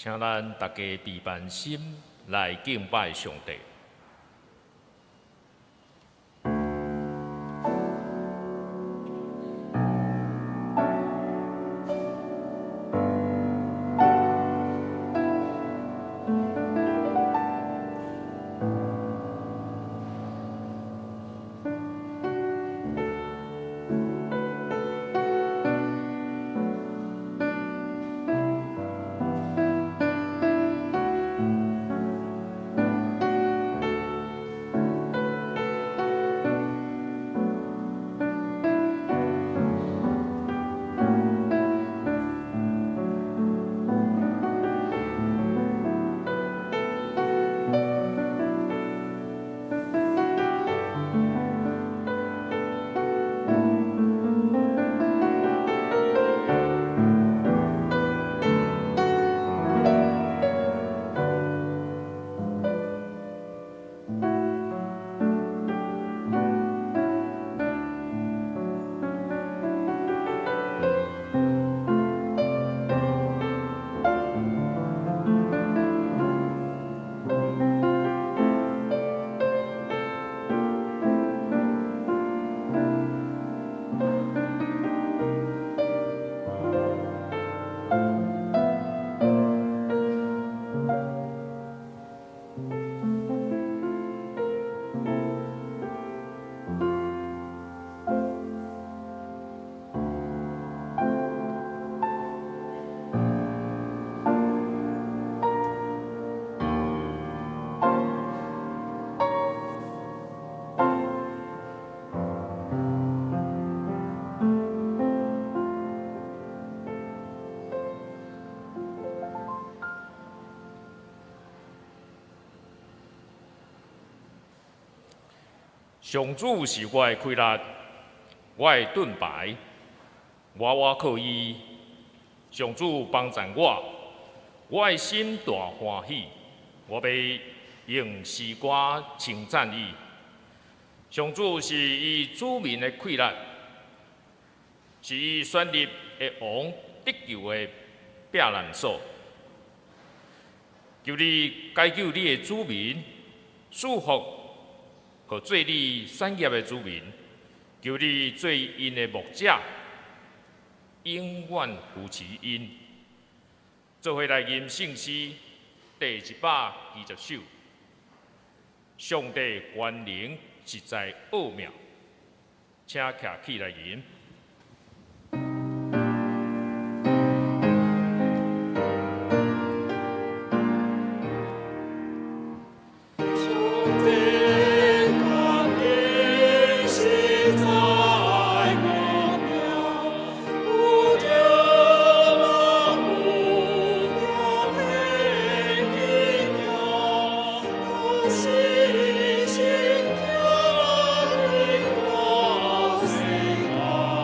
請咱大家閉萬心來敬拜上帝。上主是我的氣力，我的盾牌，我倚靠伊。上主幫贊我，我的心大歡喜，我欲用詩歌稱讚伊。上主是伊子民的氣力，是伊選立的王得救的避難所。求你解救你的子民，賜福予做你產業的子民，求你做𪜶的牧者，永遠扶持𪜶。做伙來吟聖詩第120首。上帝權能實在奧妙，請徛起來吟。上帝權能實在奧妙，有著人有命去行，有時心疼臨到世間。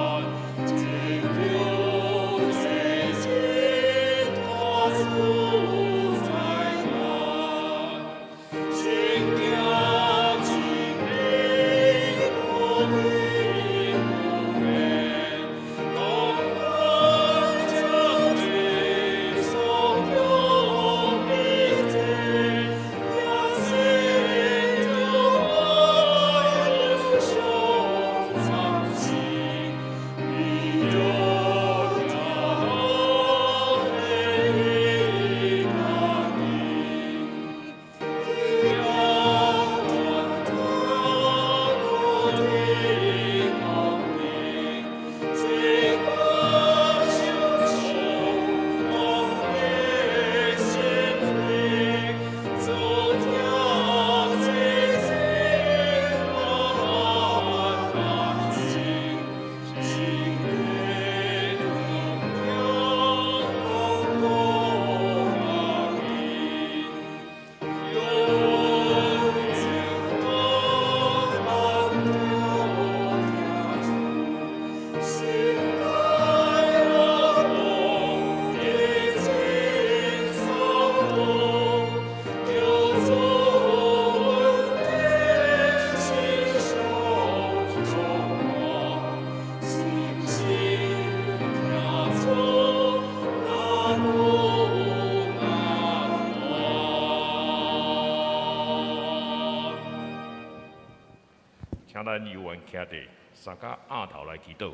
請咱有緣徛佇三甲額頭來祈禱。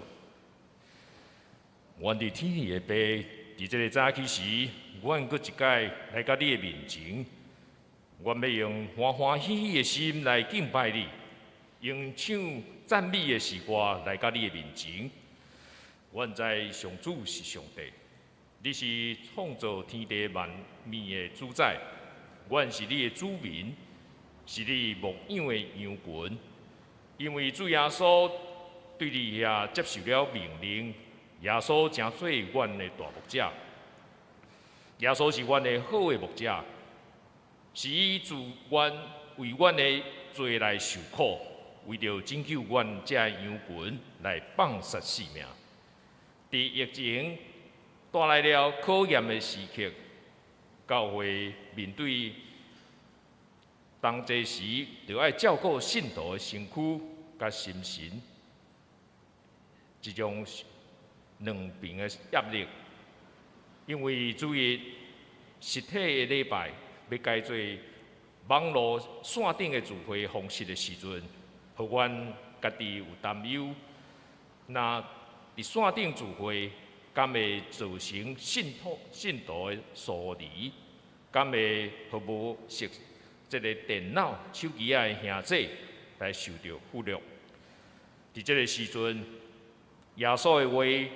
阮佇天的父，佇這个早起時，阮閣一擺來到你的面前，阮欲用歡歡喜喜的心來敬拜你，用唱讚美的詩歌來到你的面前。阮知上主是上帝，你是創造天地萬物的主宰，阮是你的子民，是你牧養的羊群。因為主耶穌對你遐接受了命令，耶穌成做阮的大牧者。耶穌是阮的好的牧者，是伊自願為阮的罪來受苦，為著拯救阮這羊群來放捨性命。佇疫情帶來了考驗的時刻，教會面對當這時，著愛照顧信徒的身軀佮心神，這種兩邊的壓力。因為主日實體的禮拜欲改做網路線頂的聚會方式的時陣，予阮家己有擔憂。若佇線頂聚會，敢會造成信徒的疏離？敢會予無熟這个電腦、手機仔的兄弟來受著忽略？佇這个時陣，耶穌的話，予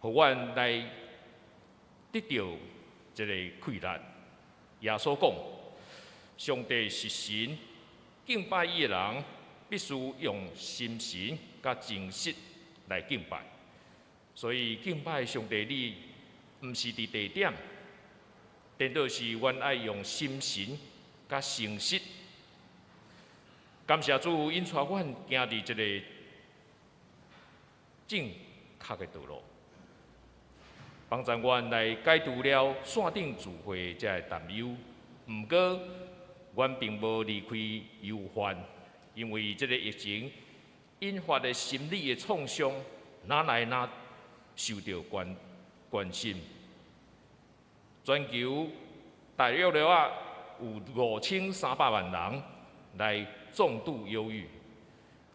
阮來得著這个氣力。耶穌講：上帝是神，敬拜伊的人必須用心神佮真實來敬拜。所以敬拜上帝，你毋是佇地點，顛倒是阮愛用心神佮誠實。感謝主引帶阮行佇這个正確的道路，幫助阮來解除了線頂聚會這个擔憂。毋過，阮並無離開憂患，因為這个疫情引發的心理的創傷，愈來愈受著關心。全球大約了啊，有5300萬人來重度憂鬱，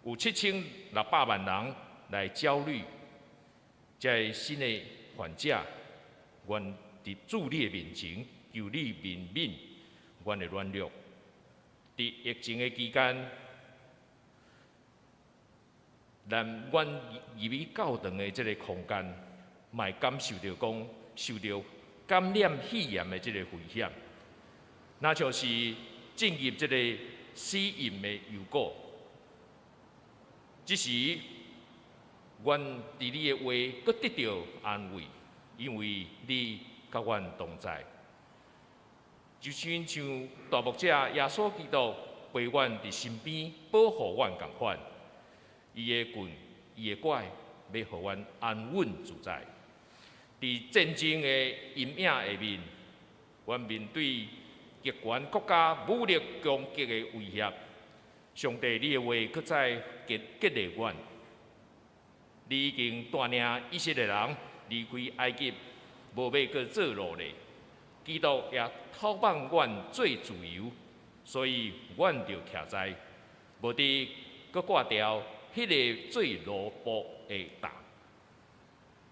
有7600萬人來焦慮。這个新的患者，阮佇主你的面前求你憐憫阮的軟弱。佇疫情的期間，咱阮入去教堂的這个空間，嘛會感受著講受著感染肺炎的這个危險，若像是進入這个死蔭的幽谷。這時，阮佇你的話閣得著安慰，因為你佮阮同在。就親像大牧者耶穌基督陪阮佇身邊，保護阮仝款。伊的棍，伊的拐，欲予阮安穩自在。佇戰爭的陰影下面，阮面對極權國家武力攻擊的威脅，上帝你的話閣再激勵阮。你已經帶領以色列人離開埃及，無欲閣做奴隸。基督也討放阮做自由，所以阮著徛在，無得閣掛牢彼个做奴僕的擔。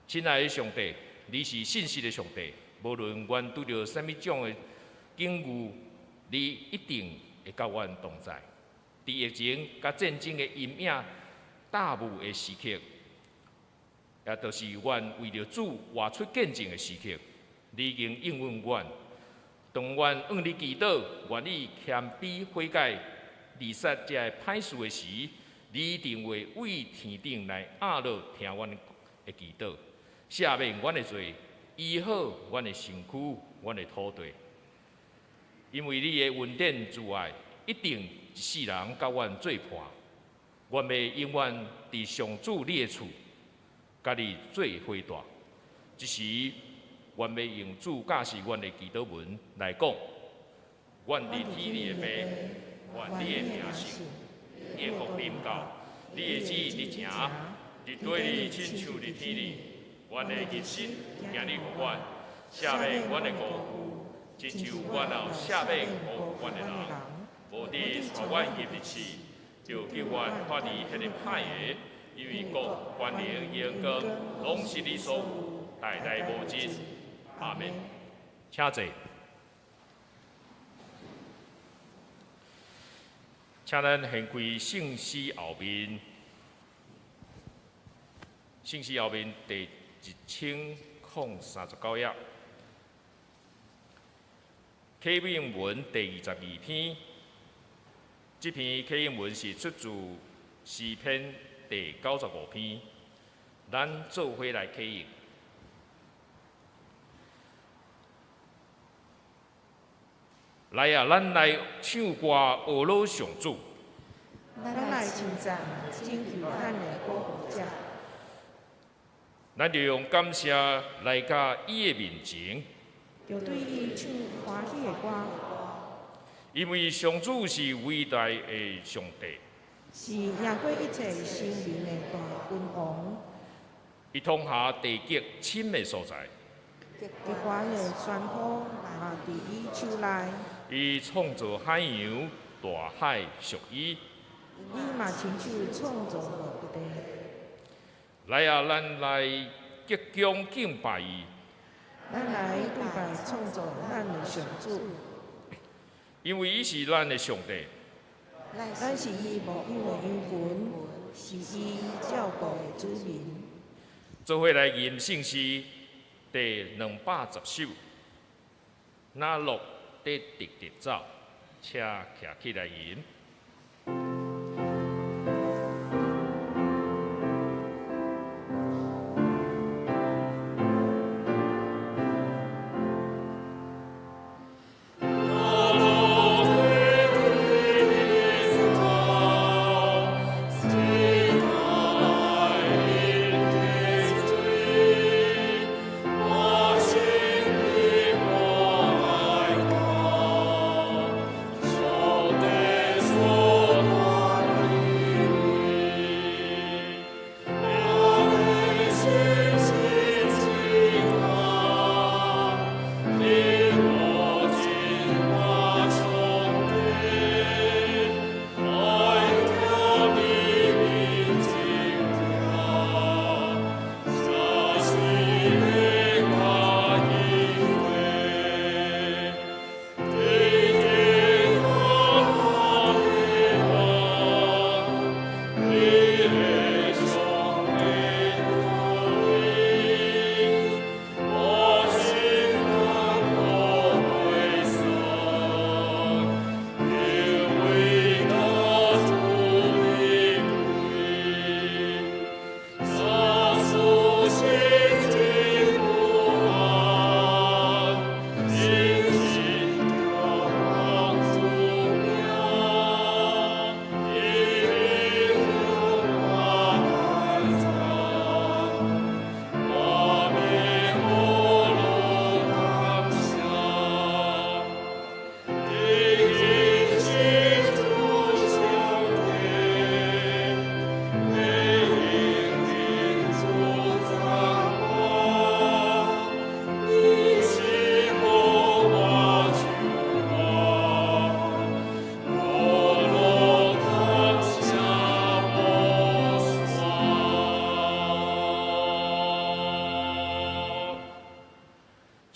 親愛的上帝，你是信實的上帝，無論阮拄著啥物種的境遇，你一定會佮阮同在。佇疫情佮戰爭的陰影大霧的時刻，也就是阮為著主活出見證的時刻，你已經應允阮。當阮向你祈禱，願意謙卑悔改，離殺這个歹事的時，你一定會為天頂來壓落聽阮的祈禱，赦免阮的罪，醫好阮的身軀、阮的土地。因為你的恩典慈愛，一定一世人佮阮做伴。阮欲永遠佇上主你的厝，佮你做伙蹛。這時，阮欲用主教示阮的祈禱文來講：阮佇天裡的父，願你的名聖，你的國臨到，你的旨意執行，佇地裡親像佇天裡。阮的日薪，今日予阮，赦免阮的過犯，親像阮也有赦免過犯阮的人。無得帶阮入去試，就叫阮脫離彼個歹的，因為國、權能、榮光，攏是你所有，代代無盡。阿門。請坐。請咱掀開聖詩後面，聖詩後面第1039頁，啟應文第22篇。這篇啟應文是出自詩篇第95篇，咱做伙來啟應。來啊，咱來唱歌，呵咾上主。咱來稱讚拯救咱的保護者。咱就用感謝來到伊的面前。就對伊唱歡喜的歌。因為上主是偉大的上帝，是贏過一切神明的大君王。伊統轄地極深的所在，極懸的旋風嘛佇伊手內。伊創造海洋，大海屬伊。伊嘛親手創造陸地。來啊，咱來鞠躬敬拜伊。咱來跪拜創造咱的上主。因為伊是咱的上帝，咱是伊牧養的羊群，是伊照顧的子民。做伙來吟聖詩第210首，那樂得直直走，請徛起來吟。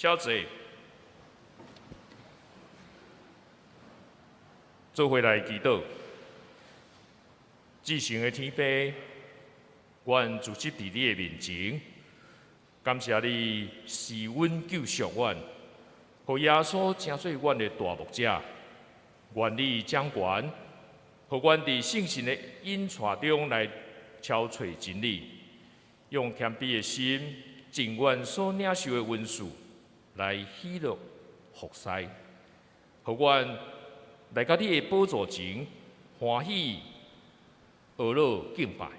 小姐，做伙來祈禱。至聖的天父，阮佇佇你的面前，感謝你施恩救贖阮，予耶穌成做阮的大牧者，願你掌權，予阮佇聖神的引帶中來朝揣真理，用謙卑的心，盡阮所領受的恩賜來喜樂服侍，予阮來到你的寶座前歡喜呵咾敬拜，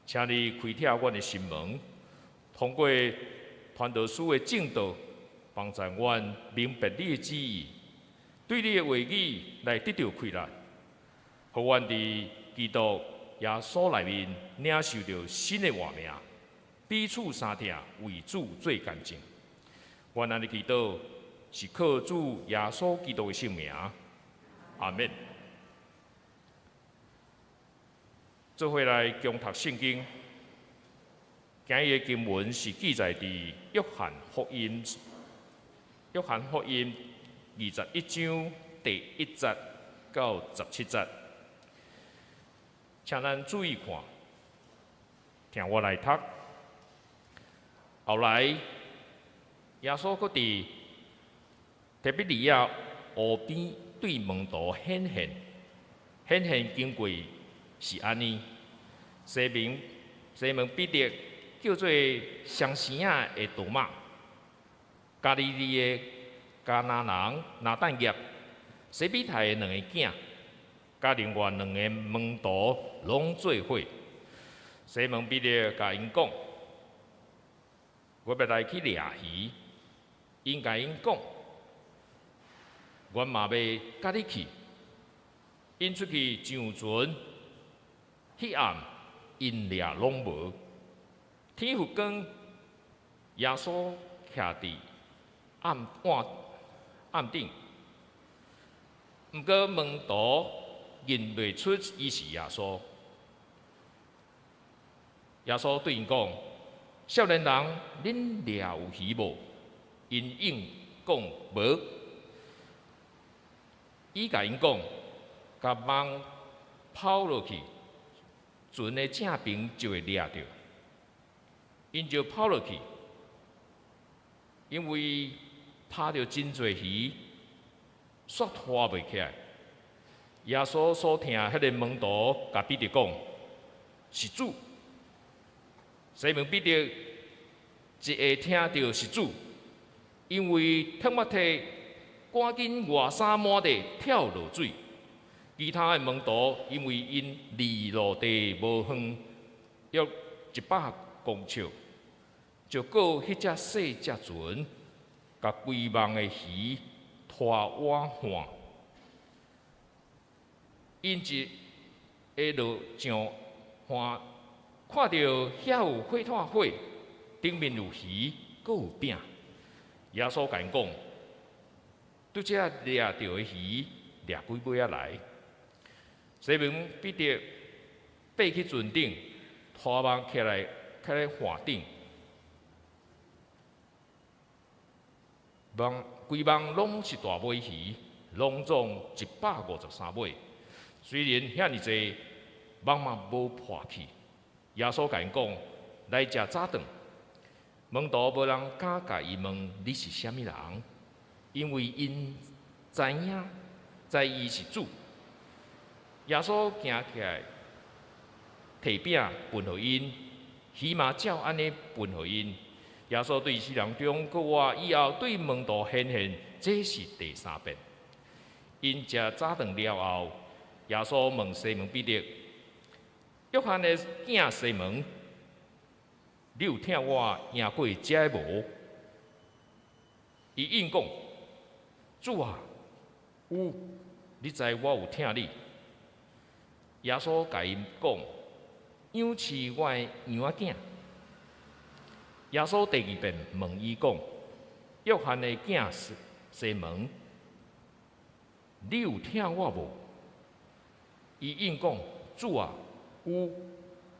請你開啟阮的心門，通過傳道師的證道，幫助阮明白你的旨意，對你的話語來得著氣力，予阮佇基督耶穌內面領受著新的活命，彼此相疼，為主做見證。阮按呢祈禱，是靠主耶穌基督的聖名，阿門。做伙來共讀聖經。今日的經文是記載佇約翰福音，約翰福音21章第1節到17節。請咱注意看，聽我來讀。後來，耶穌閣佇提比哩亞湖邊對門徒顯現，顯現經過是按呢：西門彼得叫做雙生仔的多馬，加利利的迦拿人拿但業，西庇太的兩個囝，佮另外兩个門徒攏做伙。西門彼得共𪜶講：我欲來去掠魚。𪜶共𪜶講：阮嘛欲佮你去。𪜶出去上船，彼暗𪜶掠攏無。天復光，耶穌徛佇岸岸岸頂，毋過門徒認袂出伊是耶穌。耶穌對𪜶講：少年人，恁掠有魚無？𪜶應講無。伊共𪜶講：共網拋落去，船的正爿就會掠著。𪜶就拋落去，因為拋著真濟魚，煞拖袂起來。耶穌所疼彼个門徒，共彼得講：是主。西門彼得一下聽著是主，因為褪目體，趕緊外衫滿地跳落水。其他的門徒因為𪜶離陸地無遠，約100公尺，就過彼隻細隻船，共規網的魚拖倚岸。𪜶一下落上岸，看著遐有火炭火，頂面有魚，閣有餅。耶穌共𪜶講：拄才掠著的魚，掠幾尾仔來。西門彼得爬去船頂，拖網起來，徛咧岸頂，網規網攏是大尾魚，攏總153尾。雖然遐爾濟，網嘛無破去。耶穌共𪜶講：來食早頓。門徒無人敢共伊問你是啥物人，因為𪜶知影知伊是主。耶穌行起來，提餅分予𪜶，魚嘛照按呢分予𪜶。耶穌對死人中復活以後，對門徒顯現，這是第三遍。𪜶食早頓了後，耶穌問西門彼得：約翰的囝西門，你有疼我贏過這个無？伊應講：主啊，有，你知我有疼你。耶穌共伊講：養飼我的羊仔囝。耶穌第二遍問伊講：約翰的囝西門，你有疼我無？伊應講：主啊，有，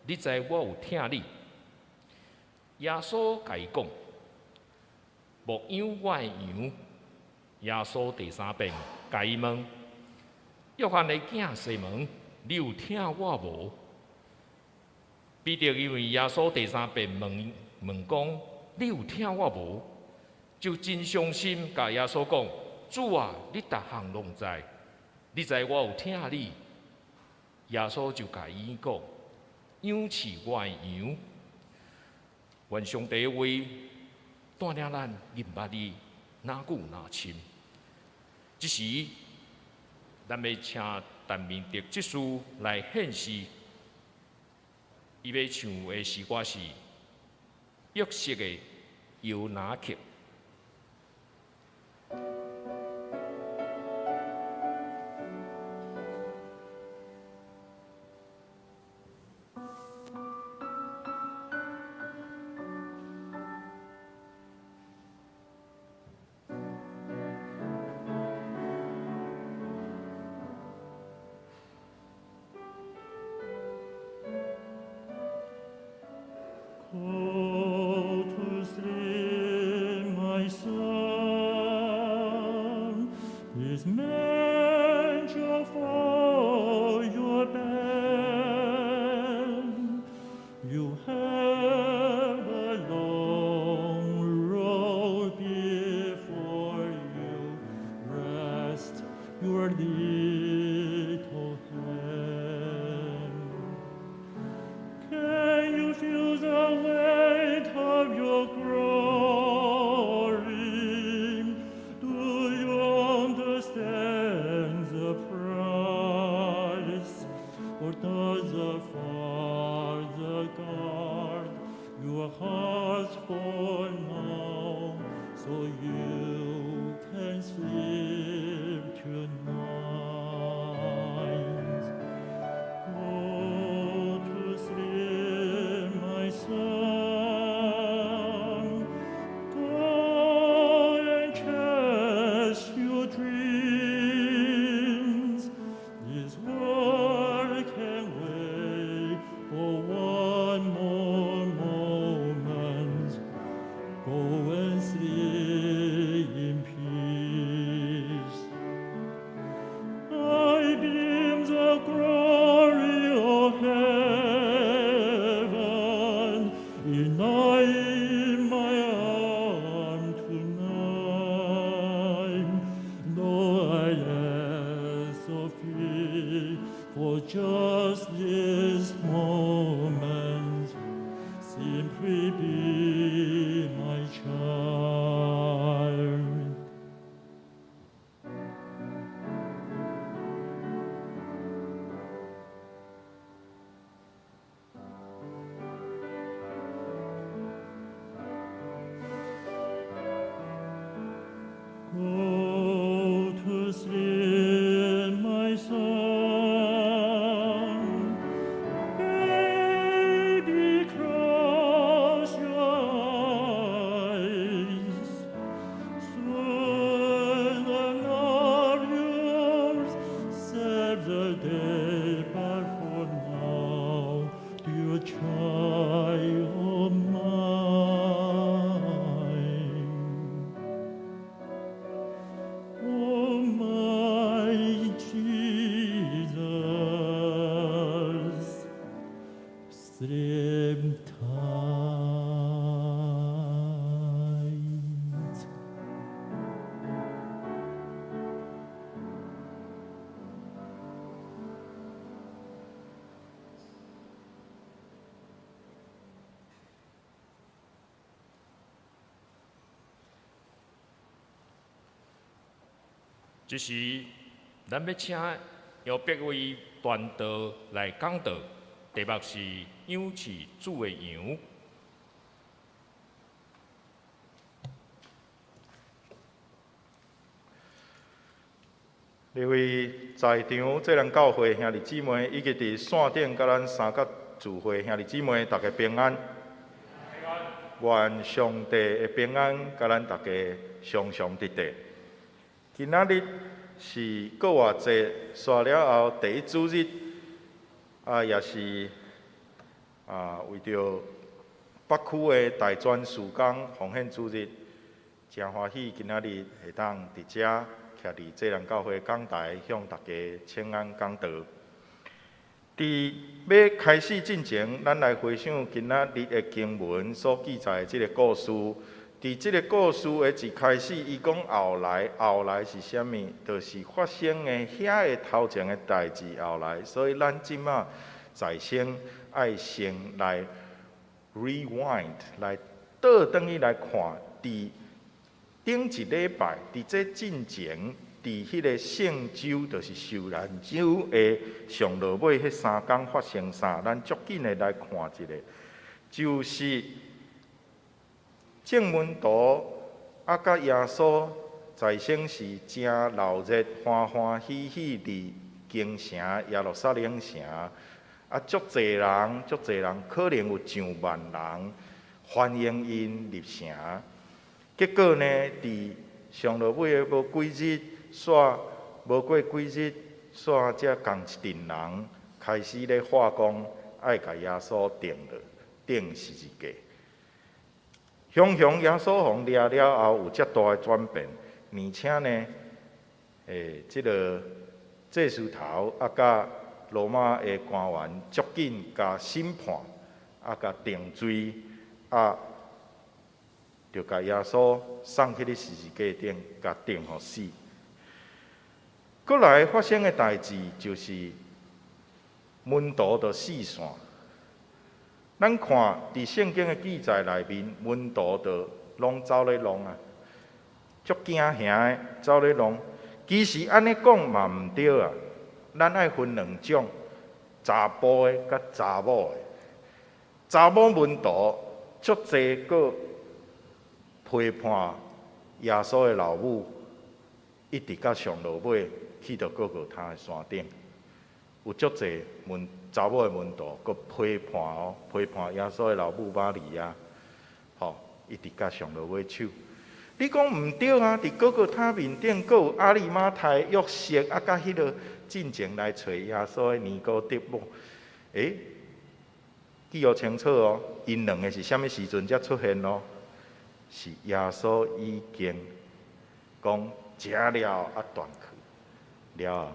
你知我有疼你。耶穌共伊講：牧養我的羊。耶穌第三遍共伊問：約翰的囝西門，你有疼我無？彼得因為耶穌第三遍問問講：你有疼我無？就真傷心，共耶穌講：主啊，你逐項攏知，你知我有疼你。耶穌就共伊講：養飼我的羊。願上帝的話帶領咱認捌伊，若久若深。這時，咱欲請陳明德執事來獻詩，伊欲唱的詩歌是約瑟的搖籃曲。Father guard your hearts for now, so you can sleep tonight. Go to sleep, my son. Go and chase your dreams. This world can wait for one more moment. Go and sleep in peace. I beam the glory of heaven ignite my arm tonight. Though I ask of thee for just this moment, simply be my child. Go to sleep, my son. Baby, close your eyes. Soon enough you'll save the day, but for now, dear child of mine. Oh, my Jesus, sleep tight. 這時，咱欲請姚柏威傳道來講道，題目是養飼主的羊。列位在場這人教會兄弟姊妹，以及佇線頂佮咱三角聚會兄弟姊妹，大家平安。願上帝的平安佮咱大家常常佇佇。今仔日是復活節煞了後第一主日，也是為著北區的大專事工奉獻主日，誠歡喜今仔日會當佇遮徛佇這人教會講台向大家請安講道。佇欲開始進前，咱來回想今仔日的經文所記載的這个故事。佇這个故事的一開始，伊講後來，後來是啥物？就是發生的遐个頭前的代誌後來。所以咱這馬在先愛先來 rewind，來倒轉去來看，佇頂一禮拜，佇這進前，佇彼个聖週，就是受難週的上落尾彼三工發生啥？咱足緊的來看一下，就是眾門徒佮耶穌在先是誠鬧熱，歡歡喜喜佇京城耶路撒冷城，足濟人，足濟人，可能有上萬人歡迎𪜶入城。結果呢，佇上落尾的無幾日，煞無過幾日，煞才仝一陣人開始咧話講，愛共耶穌釘落，釘十字架。雄雄耶穌予掠了後，有遮大的轉變，而且呢，這个祭司頭佮羅馬的官員足緊共審判，共定罪，就共耶穌送去咧十字架頂，共釘予死。閣來發生的代誌就是門徒就四散。咱看佇聖經的記載內面，門徒就攏走咧弄啊，足驚嚇的走咧弄。其實按呢講嘛毋對啊，咱愛分兩種，查埔的佮查某的，查某門徒足濟閣批判耶穌的老母，一直到上落尾去到各各他的山頂，有足濟門查某的門徒閣批判哦，批判耶穌的老母瑪利亞，吼，一直到上落尾手。你講毋對啊？佇各各他面頂，閣有亞利馬太約瑟啊，佮彼个進前來揣耶穌的尼哥底母，欸，記予清楚哦，𪜶兩个是啥物時陣才出現哦？是耶穌已經講食了啊斷去了後，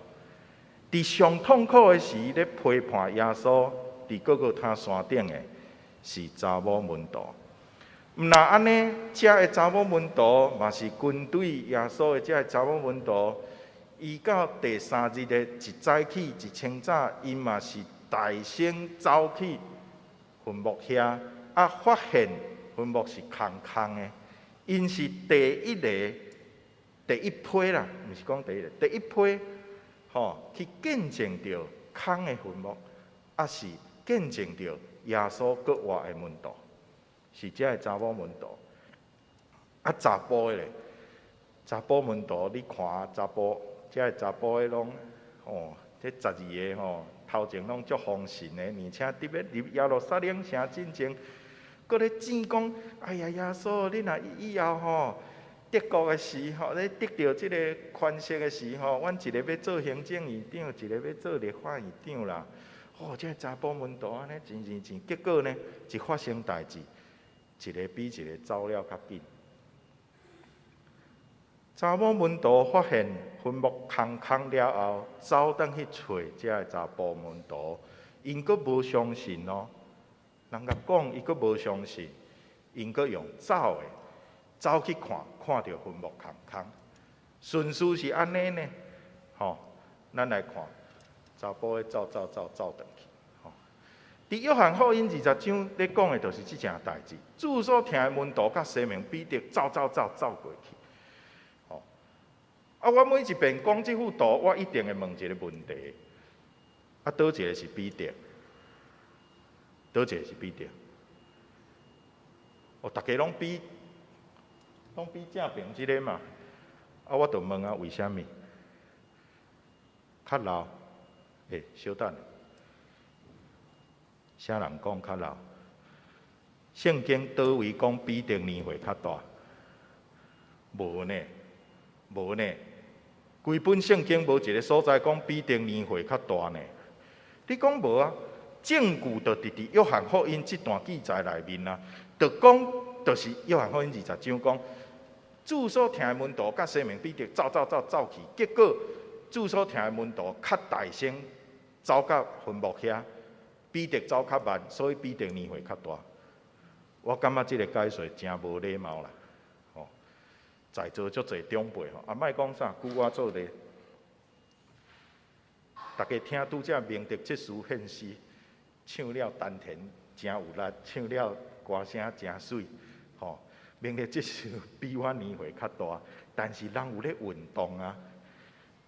佇上痛苦的時咧批判耶穌，佇各各他山頂的是查某門徒。毋若按呢，遮的查某門徒嘛是跟隨耶穌的，遮的查某門徒，伊到第三日的一早起，一清早，𪜶嘛是大聲走去墳墓遐，啊，發現墳墓是空空的。𪜶是第一个，第一批啦，毋是講第一个，第一批，吼，去見證著空的墳墓，抑是見證著耶穌閣活的門徒。是遮的查某門徒，啊，查埔的咧，查埔門徒，你看查埔，遮的查埔的攏，吼，這十二个吼，頭前攏足豐神的，而且特別入耶路撒冷城進前，閣咧爭講，哎呀，耶穌，你若以後吼得國的時吼，你得著這个權勢的時吼，阮一个欲做行政院長，一個欲做立法院長啦。哦，這个查埔門徒按呢爭爭爭，結果呢，一發生代誌，一个比一个走了較緊。查某門徒發現墳墓空空了後，走轉去揣遮的查埔門徒，𪜶閣無相信哦。人共講，伊閣無相信，𪜶閣用走的，走去看，看著墳墓空空。順序是按呢呢，吼，咱來看，查埔的走走走走轉去。佇約翰福音二十章咧講的，就是這件代誌。主所疼的門徒佮西門彼得走走走走過去。吼，啊！我每一遍講這幅圖，我一定會問一个問題：啊，佗一个是彼得？佗一个是彼得？哦，逐家攏比，攏比正爿這个嘛。啊，我就問啊，為啥物？較老？欸，稍等。啥人講較老？聖經佗位講彼得年歲較大？無呢，無呢。規本聖經無一个所在講彼得年歲較大呢。你講無啊？證據就佇佇約翰福音這段記載內面啊，就講就是約翰福音二十章講，主所疼的門徒佮西門彼得走走走走去，結果主所疼的門徒較大聲走到墳墓遐。彼得走較慢，所以彼得年歲較大。我感覺這个解說誠無禮貌啦，吼！在座足濟長輩吼，啊，莫講啥，舉我做例，逐家聽拄才明哲這首獻詩，唱了丹田誠有力，唱了歌聲誠媠，吼！明哲這首比我年歲較大，但是人有咧運動啊，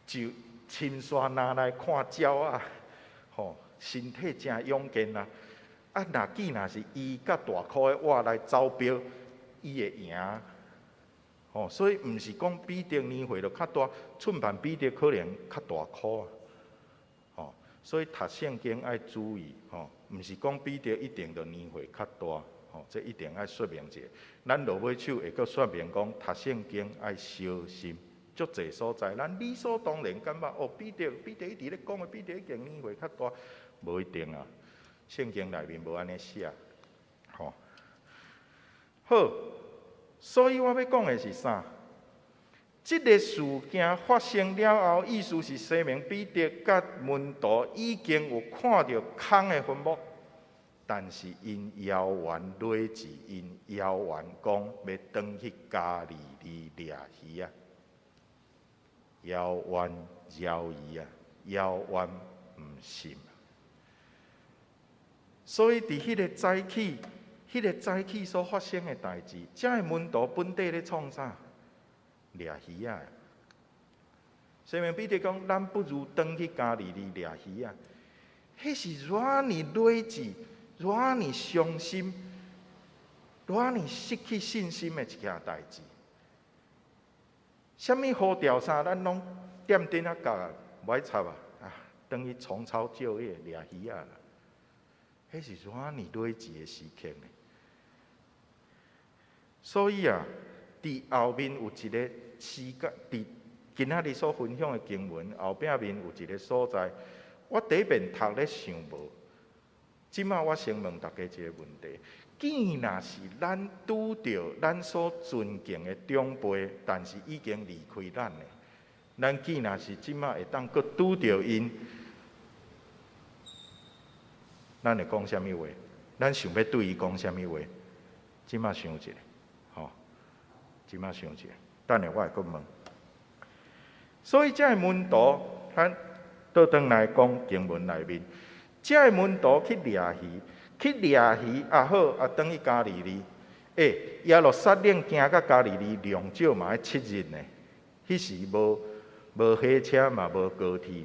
就深山若來看鳥仔，吼！身體誠勇健啊！啊，若既若是伊佮大箍的我來走標，伊會贏。吼，所以毋是講彼得年歲就較大，寸盤彼得可能較大箍啊。吼，所以讀聖經愛注意，吼，毋是講彼得一定就年歲較大，吼，這一定愛說明一下。咱落尾手會閣說明講，讀聖經愛小心。足濟所在，咱理所當然感覺哦，彼得彼得一直咧講的，彼得一定年歲較大，無一定啊。聖經內面無按呢寫，吼。好，所以我欲講的是啥？這个事件發生了後，意思是西門彼得佮門徒已經有看著空的墳墓，但是𪜶猶原累志，𪜶猶原講欲轉去加利利掠魚仔。猶原猶疑啊，猶原毋信。所以佇彼个早起，彼个早起所發生的代誌，遮的門徒本底咧創啥？掠魚仔。西門彼得講：咱不如轉去加利利掠魚仔。彼是偌爾睿智、偌爾傷心、偌爾失去信心的一件代誌。啥物好吊衫，咱攏踮頂仔角啊，無愛插啊，啊，轉去重操舊業掠魚仔啦。彼是偌爾睿智的時刻呢。所以啊，佇後面有一個時間，佇今仔日所分享的經文後壁面有一個所在，我第一遍讀咧想無。這馬我先問大家一個問題：既若是咱拄著咱所尊敬的長輩，但是已經離開咱的，咱既若是這馬會當閣拄著𪜶，咱會講啥物話？咱想欲對伊講啥物話？這馬想一下，吼，這馬想一下，等下我會閣問。所以這个門徒，咱倒轉來講經文內面，這个門徒去掠魚，去掠魚也好，啊，轉去加利利。欸，耶路撒冷行到加利利，良少嘛愛7日呢。彼時無火車嘛，無高鐵，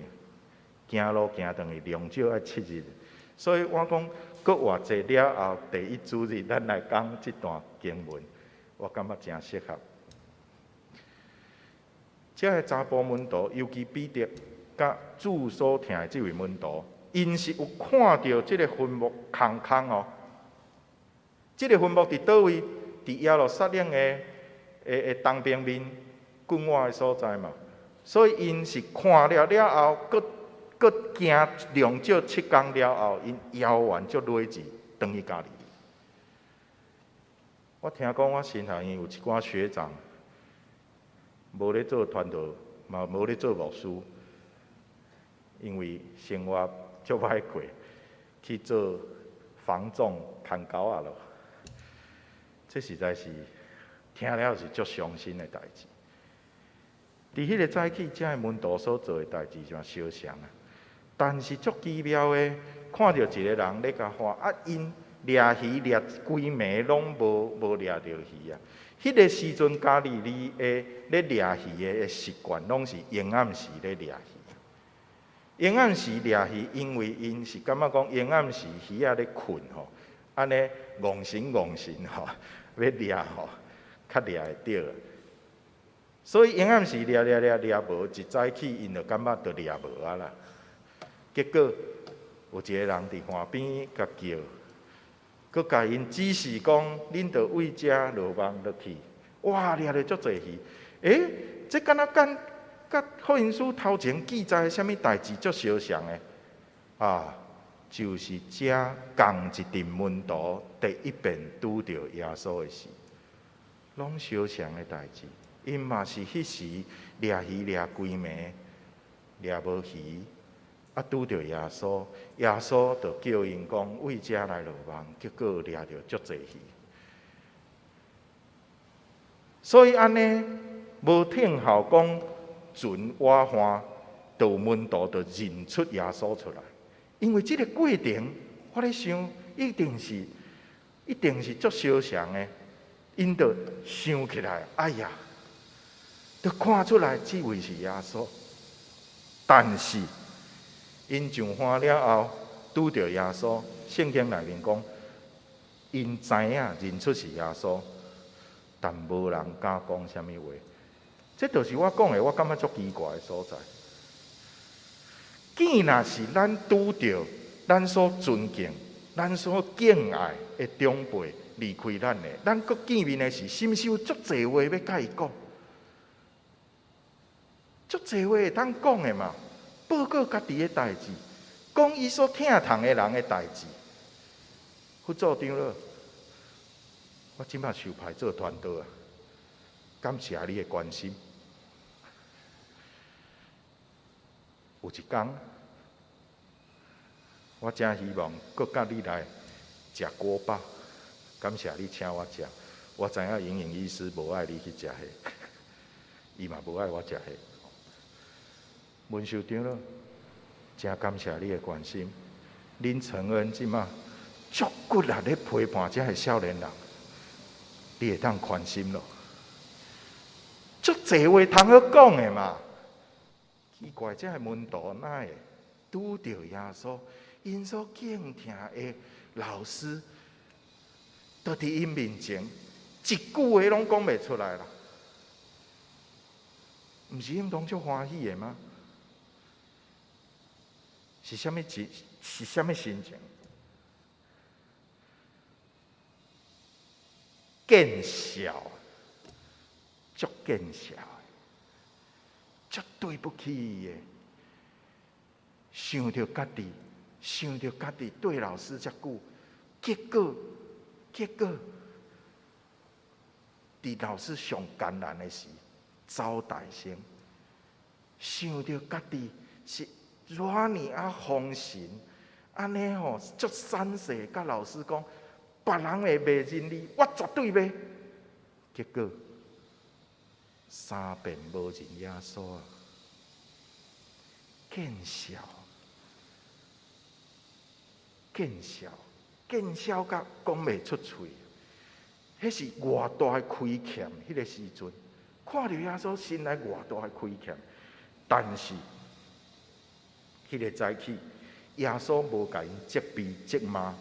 行路行轉去良少愛七日。所以我講復活節了後第一主日，咱來講這段經文，我感覺誠適合。這个查埔門徒，尤其彼得佮主所疼的這位門徒，𪜶是有看著這个墳墓空空哦。這个墳墓佇佗位？佇耶路撒冷的東邊面郡瓦的所在嘛。所以𪜶是看了了後，閣閣行良少7工了後，𪜶猶原足睿智，轉去加利利。我聽講，我神學院有一寡學長，無咧做傳道，嘛無咧做牧師，因為生活足歹過，去做房仲牽狗仔囉。這實在是聽了是足傷心的代誌。佇彼个早起，這个門徒所做的代誌就相像啊。但是足奇妙的，看著一个人咧共喊，啊，𪜶掠魚掠規暝攏無掠著魚啊。彼个時陣，加利利的咧掠魚的習慣，攏是閒暗時咧掠魚。閒暗時掠魚，因為𪜶是感覺講閒暗時魚仔咧睏吼，按呢戇神戇神吼，欲掠吼，較掠會著。所以閒暗時掠掠掠掠無，一早起𪜶就感覺就掠無啊啦。結果有一个人佇岸邊共叫，閣共𪜶指示講，恁著對遮落網落去，哇，掠著足濟魚。欸，這敢若佮佮福音書頭前記載啥物代誌足相像的啊？就是遮仝一陣門徒第一遍拄著耶穌的時，攏相像的代誌。𪜶嘛是彼時掠魚掠規暝，掠無魚，啊拄著耶穌，耶穌就叫𪜶講對遮來落網，結果掠著足濟魚。所以按呢，無聽候講船倚岸，就有門徒就認出耶穌出來。因為這个過程，我咧想，一定是足相像的，𪜶就想起來，哎呀，就看出來這位是耶穌。但是，𪜶上岸了後，拄著耶穌，聖經內面講，𪜶知影認出是耶穌，但無人敢講啥物話。這就是我講的，我感覺足奇怪的所在。既若是咱拄著咱所尊敬、咱所敬愛的長輩離開咱的，咱閣見面的時，是毋是有足濟話欲共伊講？足濟話會當講的嘛？報告家己的代誌，講伊所疼痛的人的代誌。副組長了，我這馬受派做傳道啊，感謝你的關心。有一工，我誠希望閣佮你來食鍋巴，感謝你請我食。我知影營養醫師無愛你去食彼，伊嘛無愛我食彼。文秀長老，誠感謝你的關心。恁承恩這馬足骨力咧陪伴這个少年人，你會當寬心囉。足濟話通好講的嘛。奇怪，這个門徒哪會拄著耶穌？ 𪜶所敬疼的老師，都佇𪜶面前一句話攏講袂出來啦。毋是應當足歡喜的嗎？是啥物情？是啥物心情？見笑，足見笑的，足對不起伊的，想著家己，想著家己對老師遮久，結果，結果，佇老師上艱難的時，走大聲，想著家己是偌爾仔封神，按呢吼足散勢，佮老師講，別人會袂認你，我絕對袂。結果三遍無認耶穌啊！見笑，見笑，見笑甲講袂出喙。彼是偌大的虧欠，彼個時陣看著耶穌心內偌大的虧欠，但是彼個早起，耶穌無共𪜶責備責罵。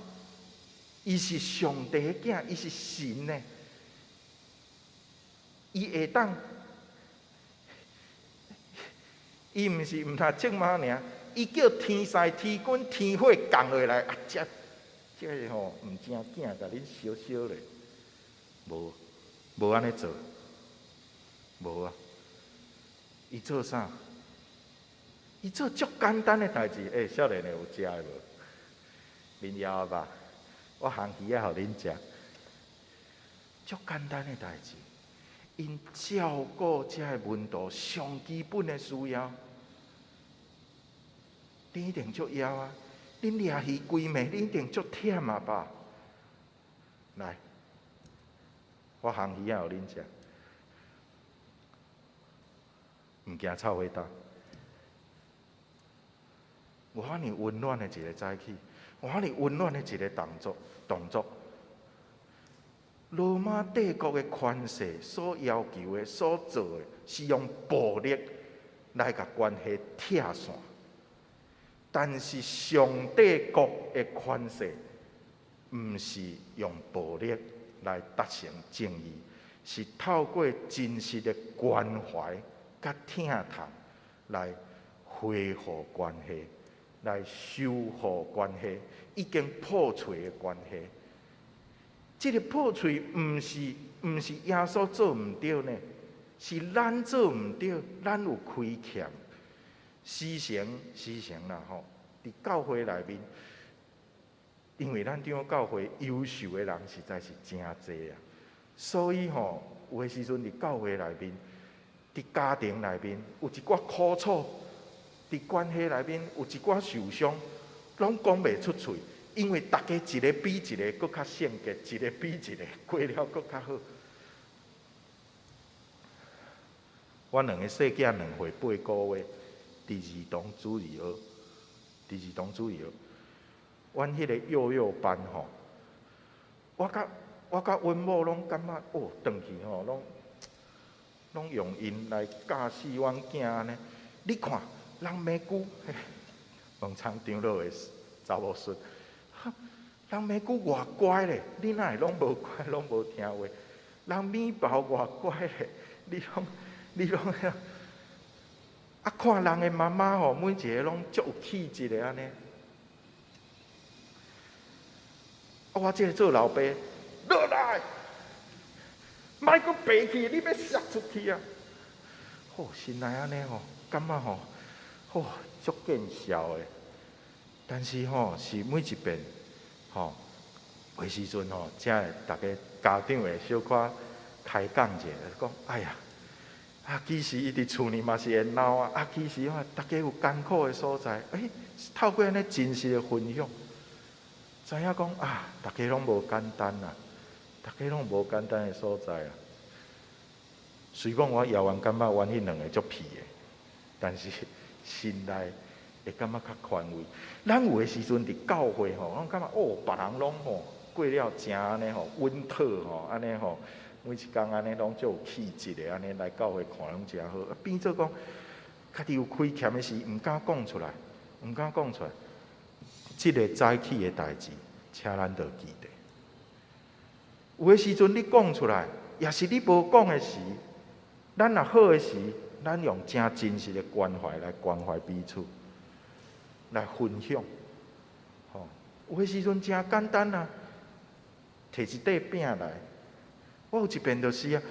伊是上帝的囝，伊是神呢。伊會當，伊毋是毋通責罵爾，伊叫天使天軍天火降落來，啊，這這个吼毋正囝，共恁燒燒咧，無無按呢做，無啊。伊做啥？伊做足簡單的代誌，欸，少年的有食的無？恁枵吧？我烘魚仔予恁食，足簡單的代誌。𪜶照顧這个門徒上基本的需要，你一定足枵啊！恁掠魚規暝，你一定足忝啊吧？來，我烘魚仔予恁食，毋驚臭火焦。偌爾溫暖的一個早起，偌爾溫暖的一個動作，動作。羅馬帝國的權勢所要求的、所做的，是用暴力來共關係拆散。但是上帝國的權勢，毋是用暴力來達成正義，是透過真實的關懷佮疼痛來恢復關係，來修復關係，已經破碎的關係。這个破碎毋是毋是耶穌做毋著呢，是咱做毋著，咱有虧欠。時常時常啦吼，佇教會內面，因為咱長老教會優秀的人實在是誠濟啊，所以吼有的時陣佇教會內面，佇家庭內面有一寡苦楚，佇關係內面有一寡受傷，攏講袂出喙。因為逐家一個比一個閣較聖潔，一個比一個過了閣較好。阮兩個細囝2歲8個月，佇兒童主日學，佇兒童主日學。阮彼个幼幼班吼，我佮我佮阮某攏感覺哦，轉去吼，攏攏用𪜶來教死阮囝按呢。你看，人美姑，農場長老的查某孫。人美姑偌乖咧，你哪會攏無乖，攏無聽話？人美寶偌乖咧，你攏你攏啊，看人的媽媽吼，每一个攏足有氣質的按呢。啊，我這个做老爸，落來，莫閣爬去，你欲摔出去啊！吼，心內按呢吼，感覺吼，吼足見笑的。但是吼，是每一遍吼，有時陣吼，才會逐家家長會小可開講者，講哎呀，啊，其實伊佇厝裡嘛是會鬧啊，啊，其實吼，逐家有艱苦的所在，欸，透過按呢真實的分享，知影講啊，逐家攏無簡單啊，逐家攏無簡單的所在啊。雖講我猶原感覺阮彼兩个足皮的，但是心內會感覺較寬慰。咱有的時陣佇教會吼，攏感覺哦，別人攏吼過了誠按呢吼穩妥吼，按呢吼每一工按呢攏足有氣質的，按呢來教會看攏誠好。啊，變做講家己有虧欠的時，毋敢講出來，毋敢講出來。這个早起的代誌，請咱著記得。有的時陣你講出來，抑是你無講的時，咱若好的時，咱用誠真實的關懷來關懷彼此，來分享。吼，有的時陣誠簡單啊，提一塊餅來。我有一遍就是啊，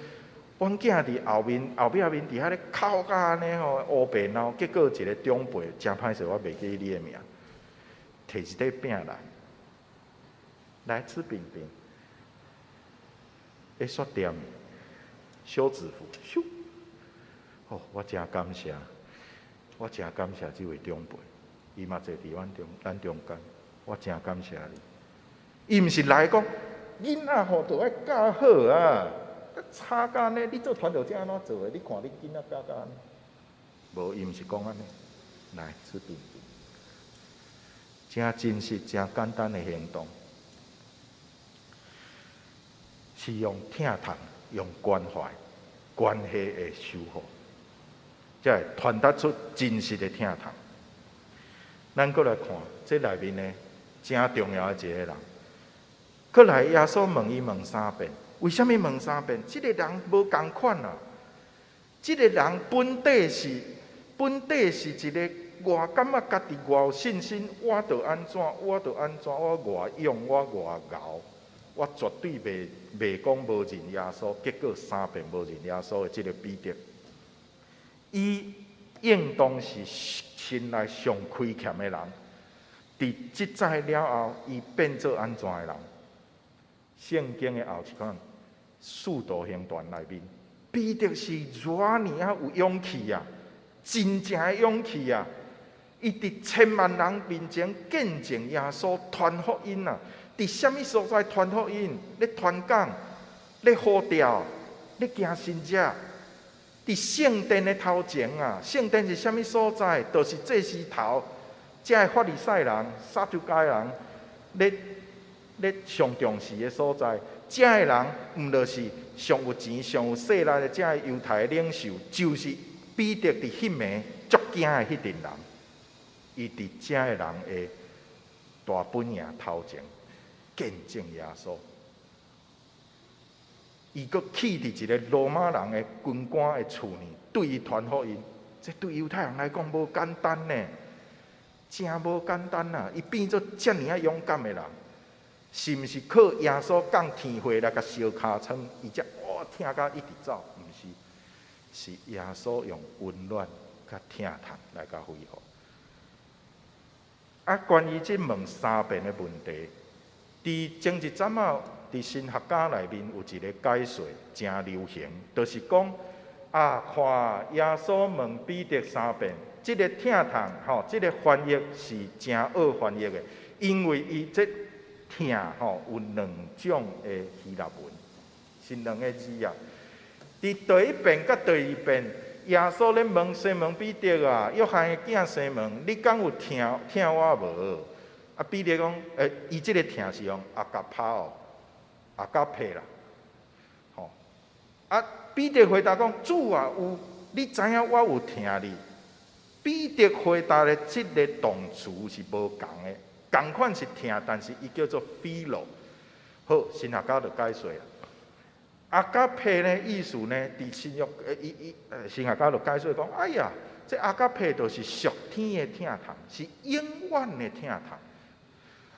阮囝佇後面後壁面佇遐咧哭甲按呢吼，烏白鬧，結果一个長輩誠歹勢，我袂記你的名，提一塊餅來，來吃餅餅，會煞恬，休止符，咻，哦，我誠感謝，我誠感謝這位長輩，伊嘛坐佇阮中咱中間，我誠感謝你。伊毋是來講，囡仔吼著愛教好啊，吵甲按呢，你做傳道者按怎做的？你看你囡仔教甲按呢？無，伊毋是講按呢，來吃餅餅，誠真實、誠簡單的行動，是用疼痛、用關懷、關係的修復，才會傳達出真實的疼痛。咱閣來看這內面呢，誠重要的一個人，閣來耶穌問伊問三遍，為啥物問三遍？這个人無仝款啊！這个人本底是一个，我感覺家己偌有信心，我就按怎，我就按怎，我偌勇，我偌𠢕，我絕對袂講無認耶穌。結果三遍無認耶穌的這个彼得，伊應當是心內上虧欠的人。佇這擺了後，伊變做按怎的人？聖經的後一段，使徒行傳內面，彼得是偌爾仔有勇氣啊！真正的勇氣啊！伊佇千萬人面前見證耶穌傳福音啊！佇啥物所在傳福音？咧傳講，咧呼召，咧行神跡。佇聖殿的頭前啊！聖殿是啥物所在？就是祭司頭，遮的法利賽人、撒都該人咧咧上重視的所在。遮的人毋就是上有錢、上有勢力的遮的猶太領袖，就是彼得佇彼暝足驚的彼陣人。伊佇遮的人的大本營頭前見證耶穌。伊閣去佇一个羅馬人的軍官的厝呢，對伊傳福音。這對猶太人來講無簡單呢，誠無簡單啊！伊變做遮爾仔勇敢的人，是毋是靠耶穌降天火來共燒尻川，伊才哇疼甲一直走？毋是，是耶穌用溫暖佮疼痛來共恢復。啊，關於這問三遍的問題，佇前一陣仔，佇神學家內面有一個解說誠流行，就是講啊，看耶穌問彼得三遍，這个疼痛吼，這个翻譯是誠惡翻譯的，因為伊這疼吼有兩種的希臘文，是兩个字啊。佇第一遍佮第二遍，耶穌咧問西門彼得啊，約翰的囝西門，你敢有疼疼我無？啊，彼得講，伊這个疼是用ἀγαπάω，ἀγάπη啦，吼。啊，彼得回答講，主啊，有，你知影我有疼你。彼得回答的這个動詞是無仝的，仝款是疼，但是伊叫做 philo。好，神學家就解說啊。ἀγάπη呢意思呢，佇新約，伊伊，神學家就解說講，哎呀，這 ἀγάπη 就是屬天的疼痛，是永遠的疼痛。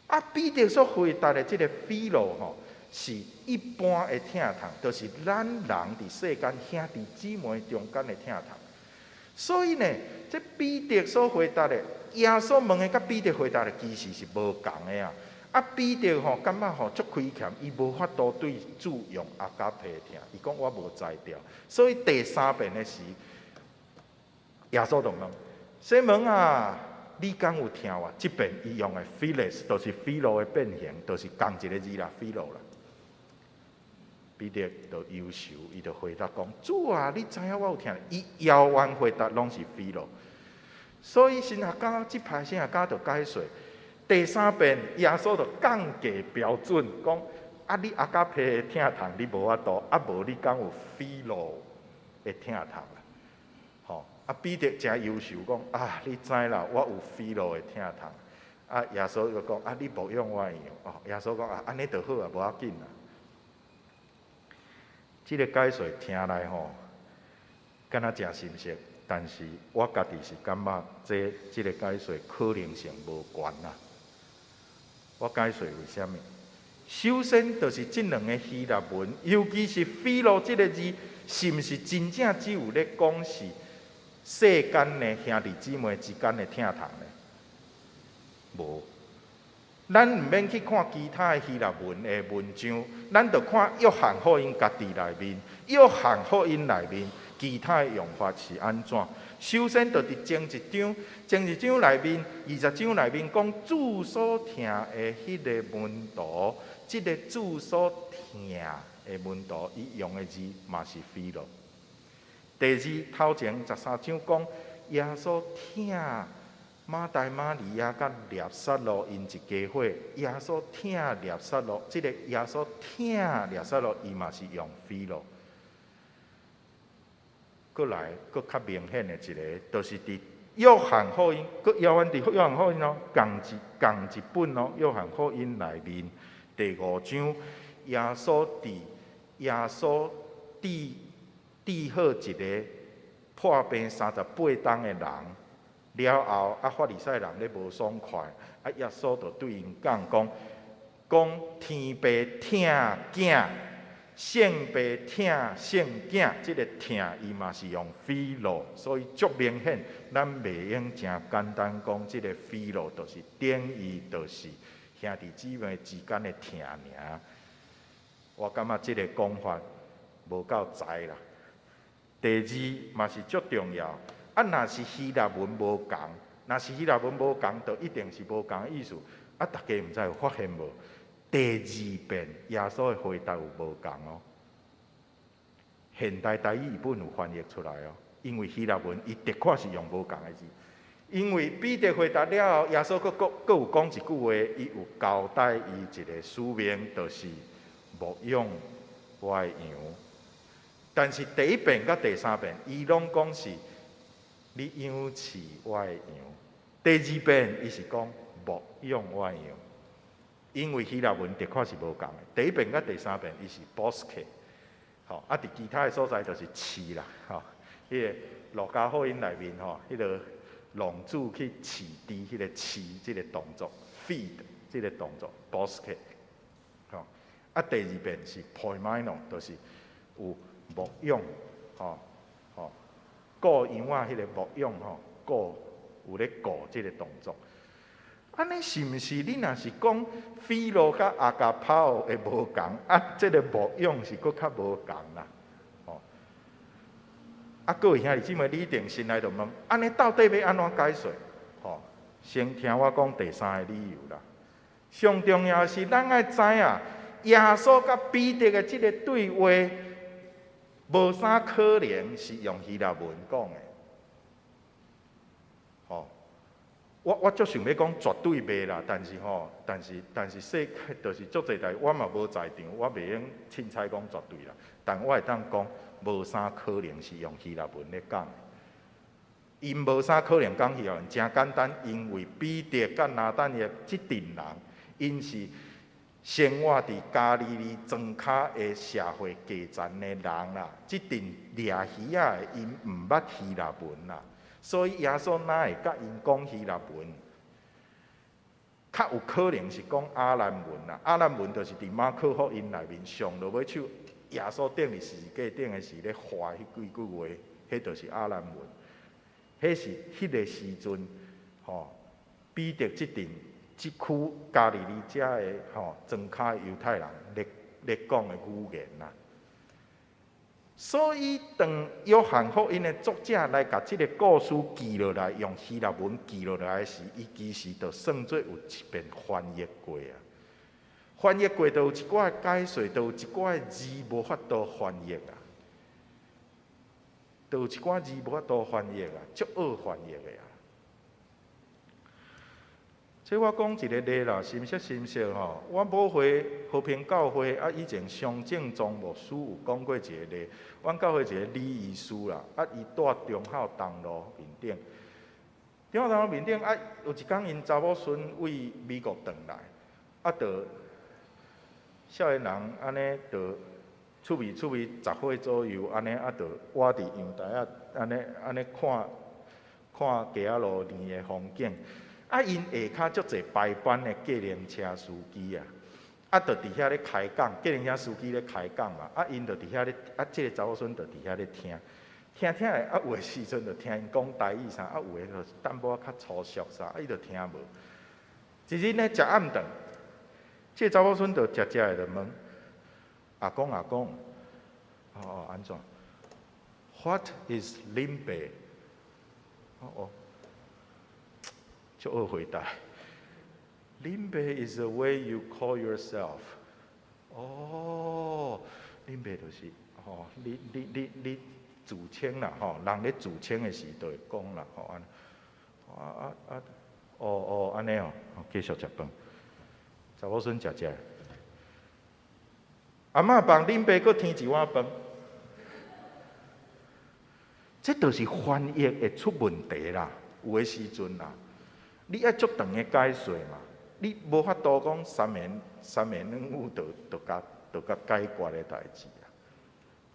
啊，彼得所回答的這个 philo 吼，是一般的疼痛，就是咱人佇世間兄弟姊妹中間的疼痛。所以呢，這彼得所回答的，耶穌問的，佮彼得回答的其實是無仝的啊。啊，彼得吼感覺吼足虧欠，伊無法度對主用 ἀγάπη 的疼，伊講我無才調。所以第三遍的時，耶穌就問西門啊，你敢有疼我？這遍伊用的 philes，就是 philo 的變形，就是仝一个字啦，philo 啦。彼得就憂愁，伊就回答講：主啊，你知影我有疼你。伊猶原回答攏是 philo。所以神學家這擺神學家就解說，第三遍耶穌就降低標準，講：啊，你 ἀγάπη 的疼痛你無法度，啊無你敢有 philo 的疼痛啦？吼！啊，彼得誠憂愁講：啊，你知啦，我有 philo 的疼痛。啊，耶穌就講：啊，你牧養我的羊。哦，耶穌講：啊，按呢就好啊，無要緊啦。這个解說聽來吼，敢若誠深黝，但是我家己是感覺這這个解說可能性無懸啦。我解說為啥物？首先，就是這兩个希臘文，尤其是 philo 這个字，是毋是真正只有咧講是世間的兄弟姊妹之間的疼痛呢？無，咱毋免去看其他的希臘文的文章，咱就看約翰福音家己內面，約翰福音內面其他的用法是按怎？首先，就佇前一章，前一章內面20章內面講主所疼的彼个門徒，這个主所疼的門徒，伊用的字嘛是 philo。第二，頭前13章講耶穌疼馬大、瑪利亞佮拉撒路𪜶一家伙，耶穌疼拉撒路，這个耶穌疼拉撒路，伊嘛是用 philo。閣來，閣較明顯的一个，就是佇約翰福音，閣猶原佇約翰福音哦，仝一本哦，約翰福音內面第五章，耶穌治好一个破病38冬的人了後，啊，法利賽人咧無爽快，啊，耶穌就對𪜶講講，講天父疼囝，聖父疼聖囝，這个疼伊嘛是用 philo，所以足明顯，咱袂用誠簡單講，這个 philo 就是等於就是兄弟姊妹之間的疼爾。我感覺這个講法無夠在啦。第二嘛是足重要，啊，若是希臘文無仝，若是希臘文無仝，就一定是無仝的意思。啊，大家毋知有發現無？第二遍耶穌的回答有無仝哦？現代台語譯本有翻譯出來哦，因為希臘文伊的確是用無仝的字。因為彼得回答了後，耶穌閣閣閣有講一句話，伊有交代伊一个使命，就是牧養我的羊。但是第一遍佮第三遍，伊攏講是你養飼我的羊。第二遍伊是講牧養我的羊，因為希臘文的確是無仝的。第一遍佮第三遍，伊是 boske，吼，啊，佇其他的所在就是飼啦，吼，彼个路加福音內面吼，彼个浪子去飼豬，彼个飼這个動作，feed 這个動作，boske，吼，啊，第二遍是 poimaino，就是有牧養，吼吼，顧羊仔彼个牧養吼，顧有咧顧這个動作。按呢是毋是你若是講 philo 佮 agapao 會無仝，啊，這个牧養是閣較無仝啦，吼。啊，各位兄弟姊妹，你一定心內就問：按呢到底欲按怎解說？吼，先聽我講第三个理由啦。上重要是咱愛知影，耶穌佮彼得的這个對話，無啥可能是用希臘文講的。吼，我足想欲講絕對袂啦，但是吼，但是世界就是足濟代，我嘛無在場，我袂用凊彩講絕對啦。但我會當講，無啥可能是用希臘文咧講的。𪜶無啥可能講希臘文，誠簡單，因為彼得佮拿但業這陣人，𪜶是生活佇加利利莊跤的社會階層的人啦。這陣掠魚仔的，𪜶毋捌希臘文啦，所以耶穌哪會佮𪜶講希臘文？較有可能是講亞蘭文啦。亞蘭文就是佇馬可福音內面上落尾手，耶穌釘佇十字架頂的時咧話彼幾句話，彼就是亞蘭文。彼是彼个時陣，吼，彼得這陣這區加利利遮的吼莊跤的猶太人咧講的語言啦。所以當約翰福音的作者來共這个故事記落來，用希臘文記落來時，伊其實就算做有一遍翻譯過啊。翻譯過，就有一寡解說，就有一寡字無法度翻譯啊。就有一寡字無法度翻譯啊，足惡翻譯的啊。這我講一个例啦，深色深色吼。我母會和平教會啊，以前商正宗牧師有講過一个例。阮教會一个禮儀師啦，啊，伊蹛忠孝東路面頂，電話筒面頂啊，有一工𪜶查某孫為美國轉來，啊，就少年人按呢，就趣味趣味10歲左右，按呢啊，就倚佇陽台仔，按呢按呢看看街仔路邊的風景。啊，𪜶下跤足濟排班的計程車司機啊，啊，就佇遐咧開講，計程車司機咧開講嘛，啊，𪜶就佇遐咧，啊，這个查某孫就佇遐咧聽。聽聽的，啊，有的時陣就聽𪜶講台語啥，啊，有的就淡薄仔較粗俗啥，啊，伊就聽無。一日咧食暗頓，這个查某孫就食食的就問阿公阿公，哦哦，按怎？What is 恁爸？哦哦，足好回答。恁爸 is the way you call yourself。哦，恁爸就是吼，你你你你。自稱啦，吼，人咧自稱的時就會講啦，吼，按呢，啊啊啊，哦哦，按呢哦，繼續食飯。查某孫食食，阿嬤幫恁爸閣添一碗飯，這就是翻譯會出問題啦。有的時陣啦，你愛足長的解說嘛，你無法度講三言三言兩語就就共就共解決的代誌。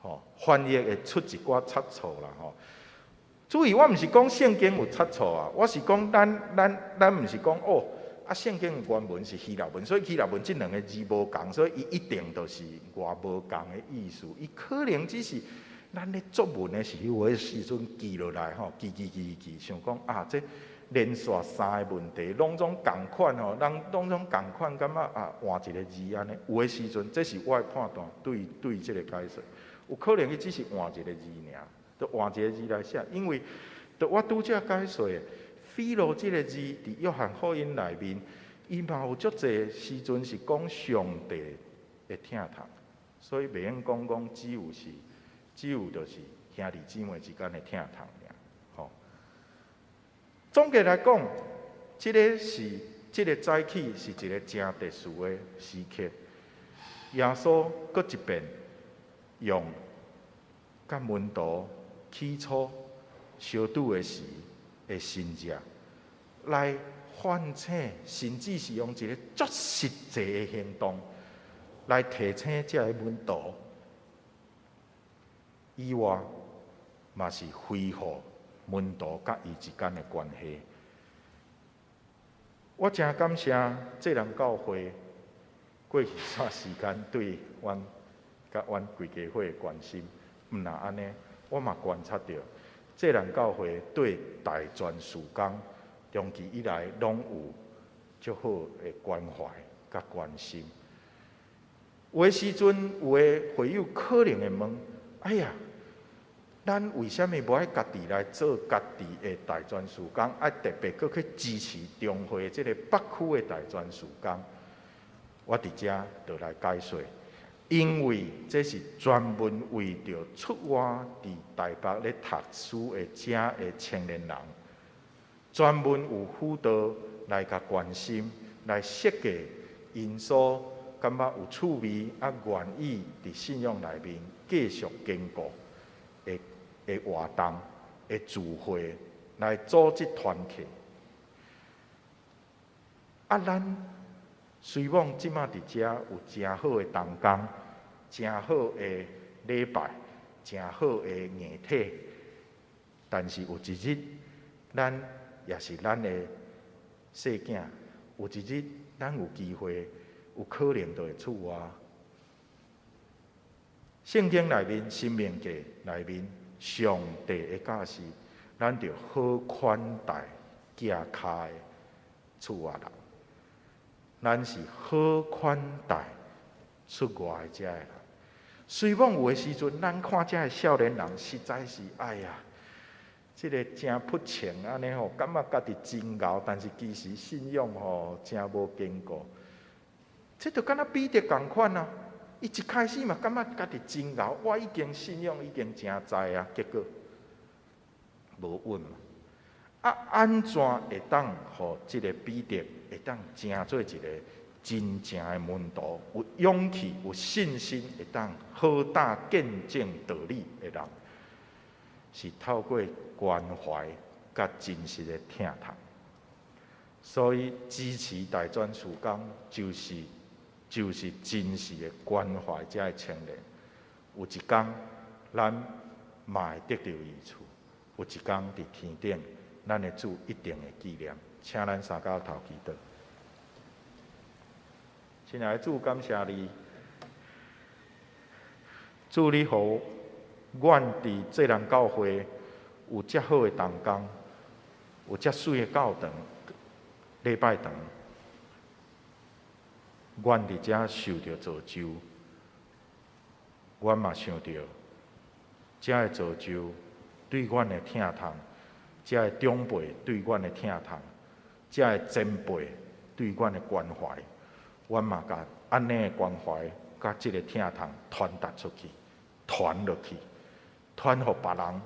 吼，翻譯會出一寡差錯啦，吼。注意，我毋是講聖經有差錯啊，我是講咱咱咱毋是講哦，啊聖經原文是希臘文，所以希臘文這兩个字無仝，所以伊一定就是偌無仝的意思。伊可能只是咱咧作文的時候，有的時陣記落來吼，記記記記，想講啊，這連續三个問題攏總仝款吼，人攏總仝款，感覺啊換一个字按呢。有的時陣，這是我的判斷，對對這个解說。有可能伊只是換一个字爾，就換一个字來寫，因為，就我拄才解說的，philo 這个字佇約翰福音內面，伊嘛有足濟時陣是講上帝的疼痛，所以袂用講講只有是，只有就是兄弟姊妹之間的疼痛爾，吼。總結來講，這个是這个早起是一个誠特殊的時刻，耶穌閣一遍用佮門徒起初相拄的時的神跡來喚醒，甚至是用一个足實際的行動來提醒這个門徒，以外嘛是恢復門徒佮伊之間的關係。我誠感謝濟南教會過去一段時間對阮佮阮規家伙的關心，毋若按呢，我嘛觀察著濟南教會對大專事工長期以來攏有足好的關懷佮關心。有的時陣，有的會友可能會問：哎呀，咱為啥物無愛家己來做家己的大專事工？愛特別閣去支持中會這个北區的大專事工？我佇遮就來解說，因為這是專門為著出外佇台北咧讀書的遮的青年人，專門有輔導來共關心，來設計𪜶所感覺有趣味啊，願意佇信仰內面繼續堅固的的活動的聚會來組織團契。啊，咱雖罔這馬佇遮有誠好的同工，誠好的禮拜，誠好的硬體，但是有一日，咱也是咱的細囝，有一日咱有機會，有可能就會出外。聖經內面，申命記內面，上帝的教示，咱著好款待行跤的出外人。咱是好款待出外的遮的人。雖罔有的時陣，咱看遮的少年人，實在是哎呀，這个誠噗穿按呢吼，感覺家己真𠢕，但是其實信仰吼誠無堅固。這就敢若彼得仝款啊！伊一開始嘛感覺家己真𠢕，我已經信仰已經誠在啊，結果無穩嘛。啊，按怎會當予這个彼得會當成做一個真正的門徒，有勇氣、有信心，會當好膽見證道理的人，是透過關懷佮真實的疼痛。所以支持大專事工，就是真實的關懷遮的青年。有一工，咱嘛會得著益處；有一工佇天頂，咱的主一定會紀念。請咱三交頭祈禱。親愛的主，感謝你，主你予阮佇濟南教會有遮好的同工，有遮媠的教堂、禮拜堂，阮佇遮受著造就，阮嘛想著遮的造就對阮的疼痛，遮的長輩對阮的疼痛，遮的前輩對阮的關懷，阮嘛共按呢的關懷，佮這个疼痛傳達出去，傳落去，傳予別人，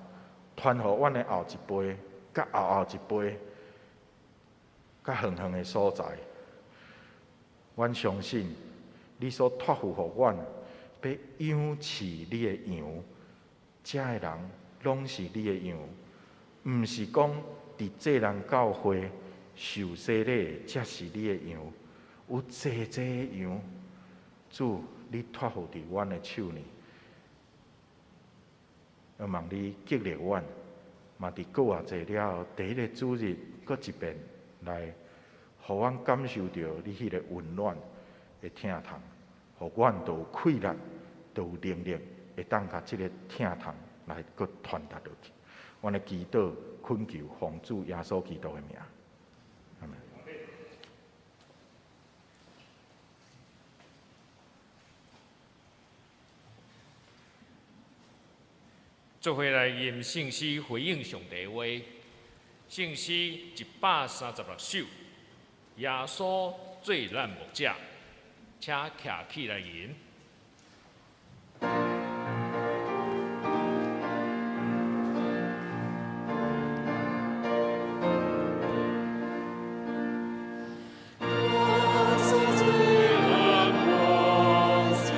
傳予阮的後一輩，佮後後一輩，較遠遠的所在。阮相信你所託付予阮，欲養飼你的羊，遮的人攏是你的羊，毋是講佇濟南教會受洗禮的才是你的羊，有濟濟的羊，主你託付佇阮的手裡，希望你激勵阮，嘛佇過偌濟了後，第一个主日閣一遍來，予阮感受著你彼个溫暖的疼痛，予阮都有氣力，都有能力，會當共這个疼痛來閣傳達落去。阮的祈禱懇求奉主耶穌基督的名。阿們。做伙來吟聖詩回應上帝話，聖詩136首，耶穌做咱牧者，請徛起來吟。耶穌做咱牧者。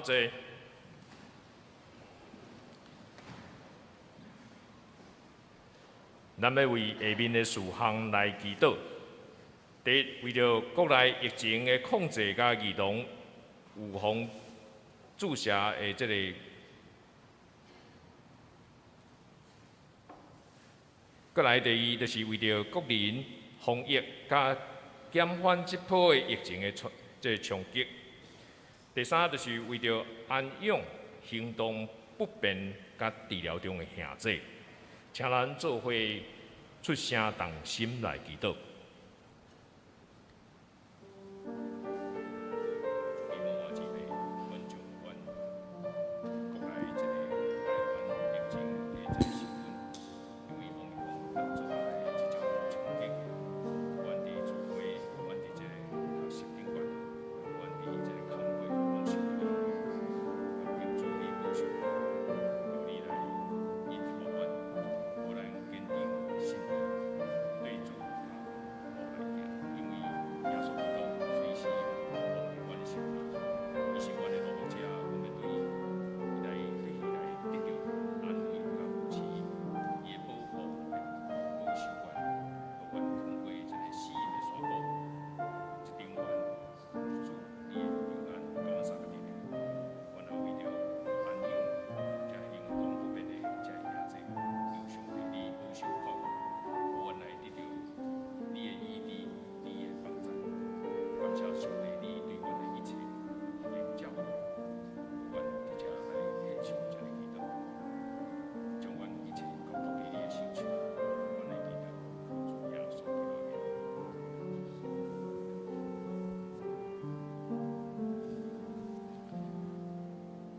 請坐。咱欲為下面的事項來祈禱。第一，為著國內疫情的控制佮兒童預防注射的這个。閣來第二，就是為著國人防疫佮減緩這波的疫情的衝這个衝擊。第三，就是為著安養行動不便佮治療中的兄姊，請咱做伙出聲同心來祈禱。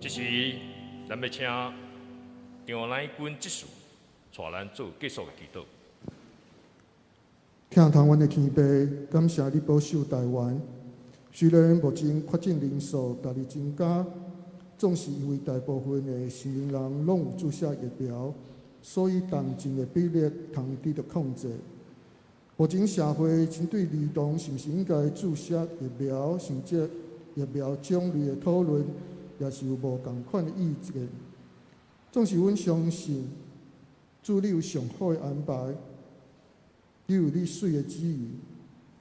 這時，咱欲請張乃君執事帶咱做結束的祈禱。疼痛阮的天父，感謝你保守台灣。雖然目前確診人數逐日增加，總是因為大部分的成年人攏有注射疫苗，所以重症的比例通得著控制。目前社會針對兒童是毋是應該注射疫苗，甚至疫苗種類的討論，也是有無仝款的意見。總是阮相信，主你有上好的安排，你有你媠的旨意，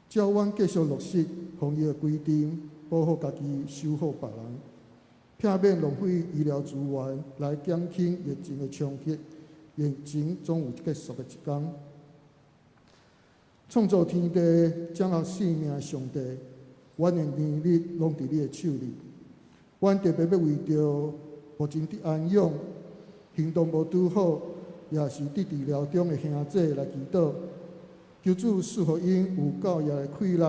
只要阮繼續落實防疫的規定，保護家己，守護別人，避免浪費醫療資源來減輕疫情的衝擊。疫情總有結束的一天。創造天地、掌握生命的上帝，阮的年日攏佇你的手裡。阮特別欲為著目前佇安養、行動無拄好，也是佇治療中的兄姊來祈禱，求主賜予𪜶有夠額的氣力，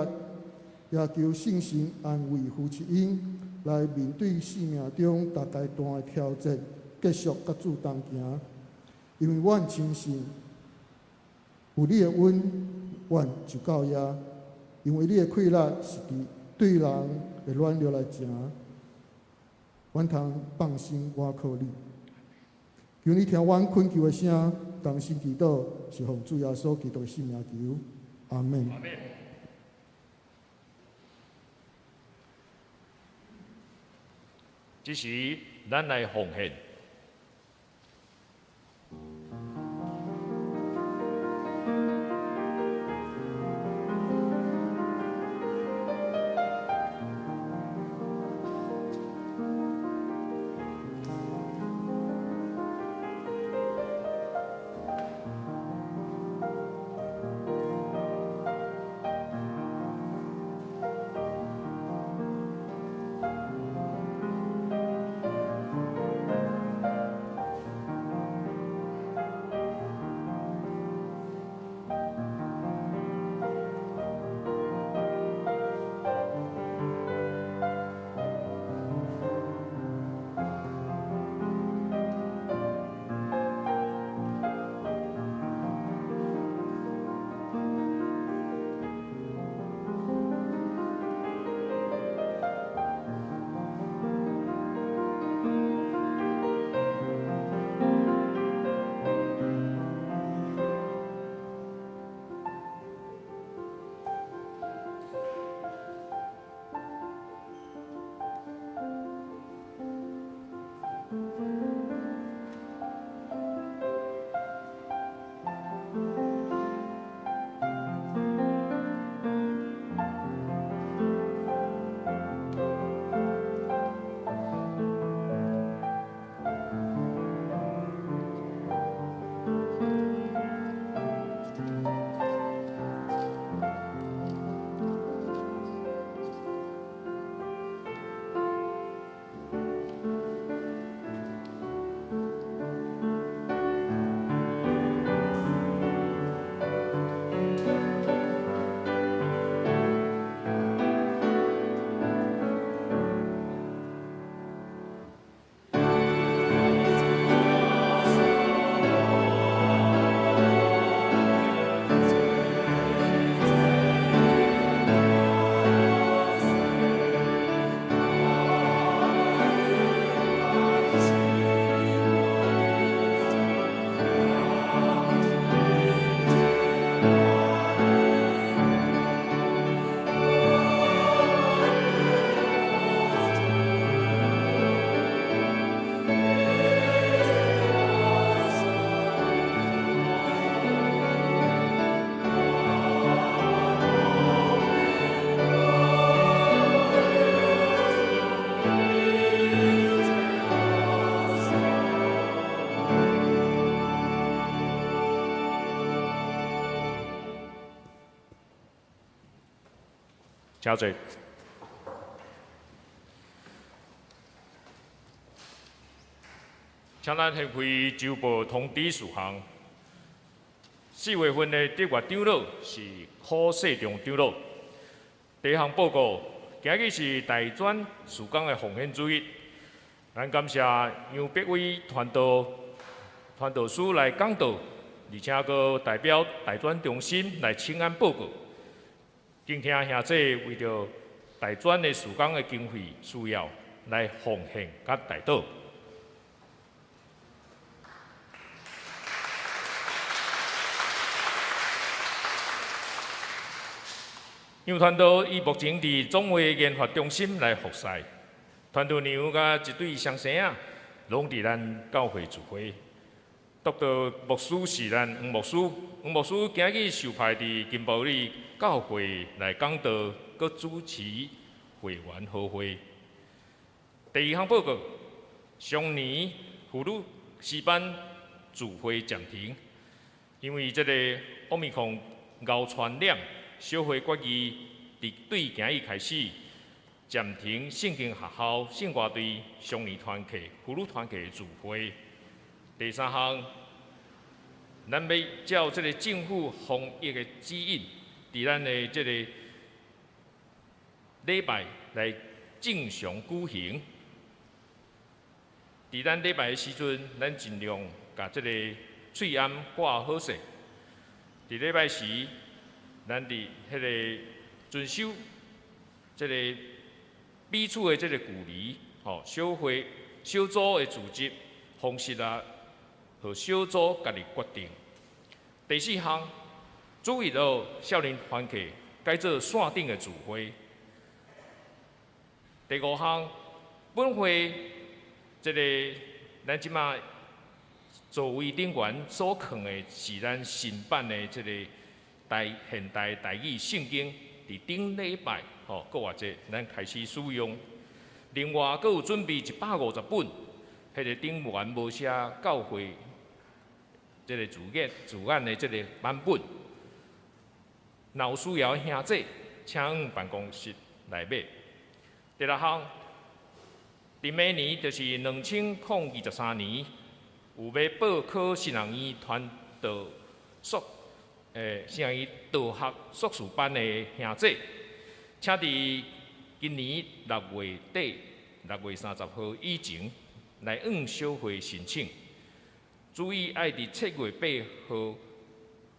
也求聖神安慰扶持𪜶來面對生命中逐階段的挑戰，繼續佮主同行。因為阮深信有你的恩，阮就到遐。因為你的氣力是佇對人的軟弱來成。阮通放心倚靠你，求你聽阮懇求的聲，同心祈禱，是奉主耶穌基督的聖名求，阿們。這時，咱來奉獻。請坐。請咱獻開週報通知事項。4月份的德月長老是柯世忠長老。第一項報告，今日是大專事工的奉獻主日，咱感謝楊碧威傳道傳道師來講道，而且閣代表大專中心來請安報告。敬聽兄弟為著大專的事工的經費需要來奉獻佮代禱。楊傳道伊目前佇總會研發中心來服侍，傳道娘佮一對雙生仔攏佇咱教會聚會。督導牧師是咱黃牧師，黃牧師今日受派佇金寶里教會來講道，閣主持會員和會。第二項報告，上年婦女詩班聚會暫停，因為這個奧密克戎𠢕傳染。小會決議，佇對今日開始暫停聖經學校、聖歌隊、少年團契、婦女團契的聚會。第三項，咱欲照這个政府防疫的指引，佇咱的這个禮拜來正常舉行。佇咱禮拜的時陣，咱盡量共這个喙罨掛好勢。佇禮拜時，咱佇彼个遵守這个彼此的這个距離，吼，小會小組的組織方式啊，予小組家己決定。第四項，主日學少年團契改做線頂的聚會。第五項，本會這个咱這馬座位頂懸所囥的是咱新版的這个台現代台語聖經，佇頂禮拜吼，復活節咱開始使用。另外，閣有準備150本，彼个頂懸無寫教會這个字眼字眼的這个版本。若有需要的兄弟，請往辦公室來買。第六項，佇明年就是2023年，有欲報考神學院傳道碩。神學院道學碩士班的兄弟，請佇今年6月底6月30號以前來向小會申請。注意愛佇7月8號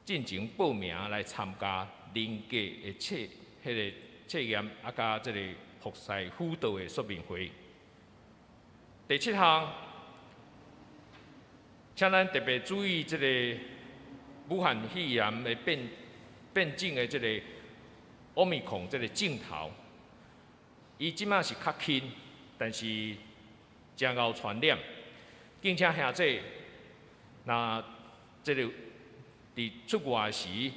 進前報名來參加人格的測、彼个測驗，啊，佮這个服侍輔導的說明會。第七項，請咱特別注意這个武漢肺炎的變變種的這个奧密克戎這个症頭，伊這馬是較輕，但是誠𠢕傳染。敬請兄弟，若這个佇出外時，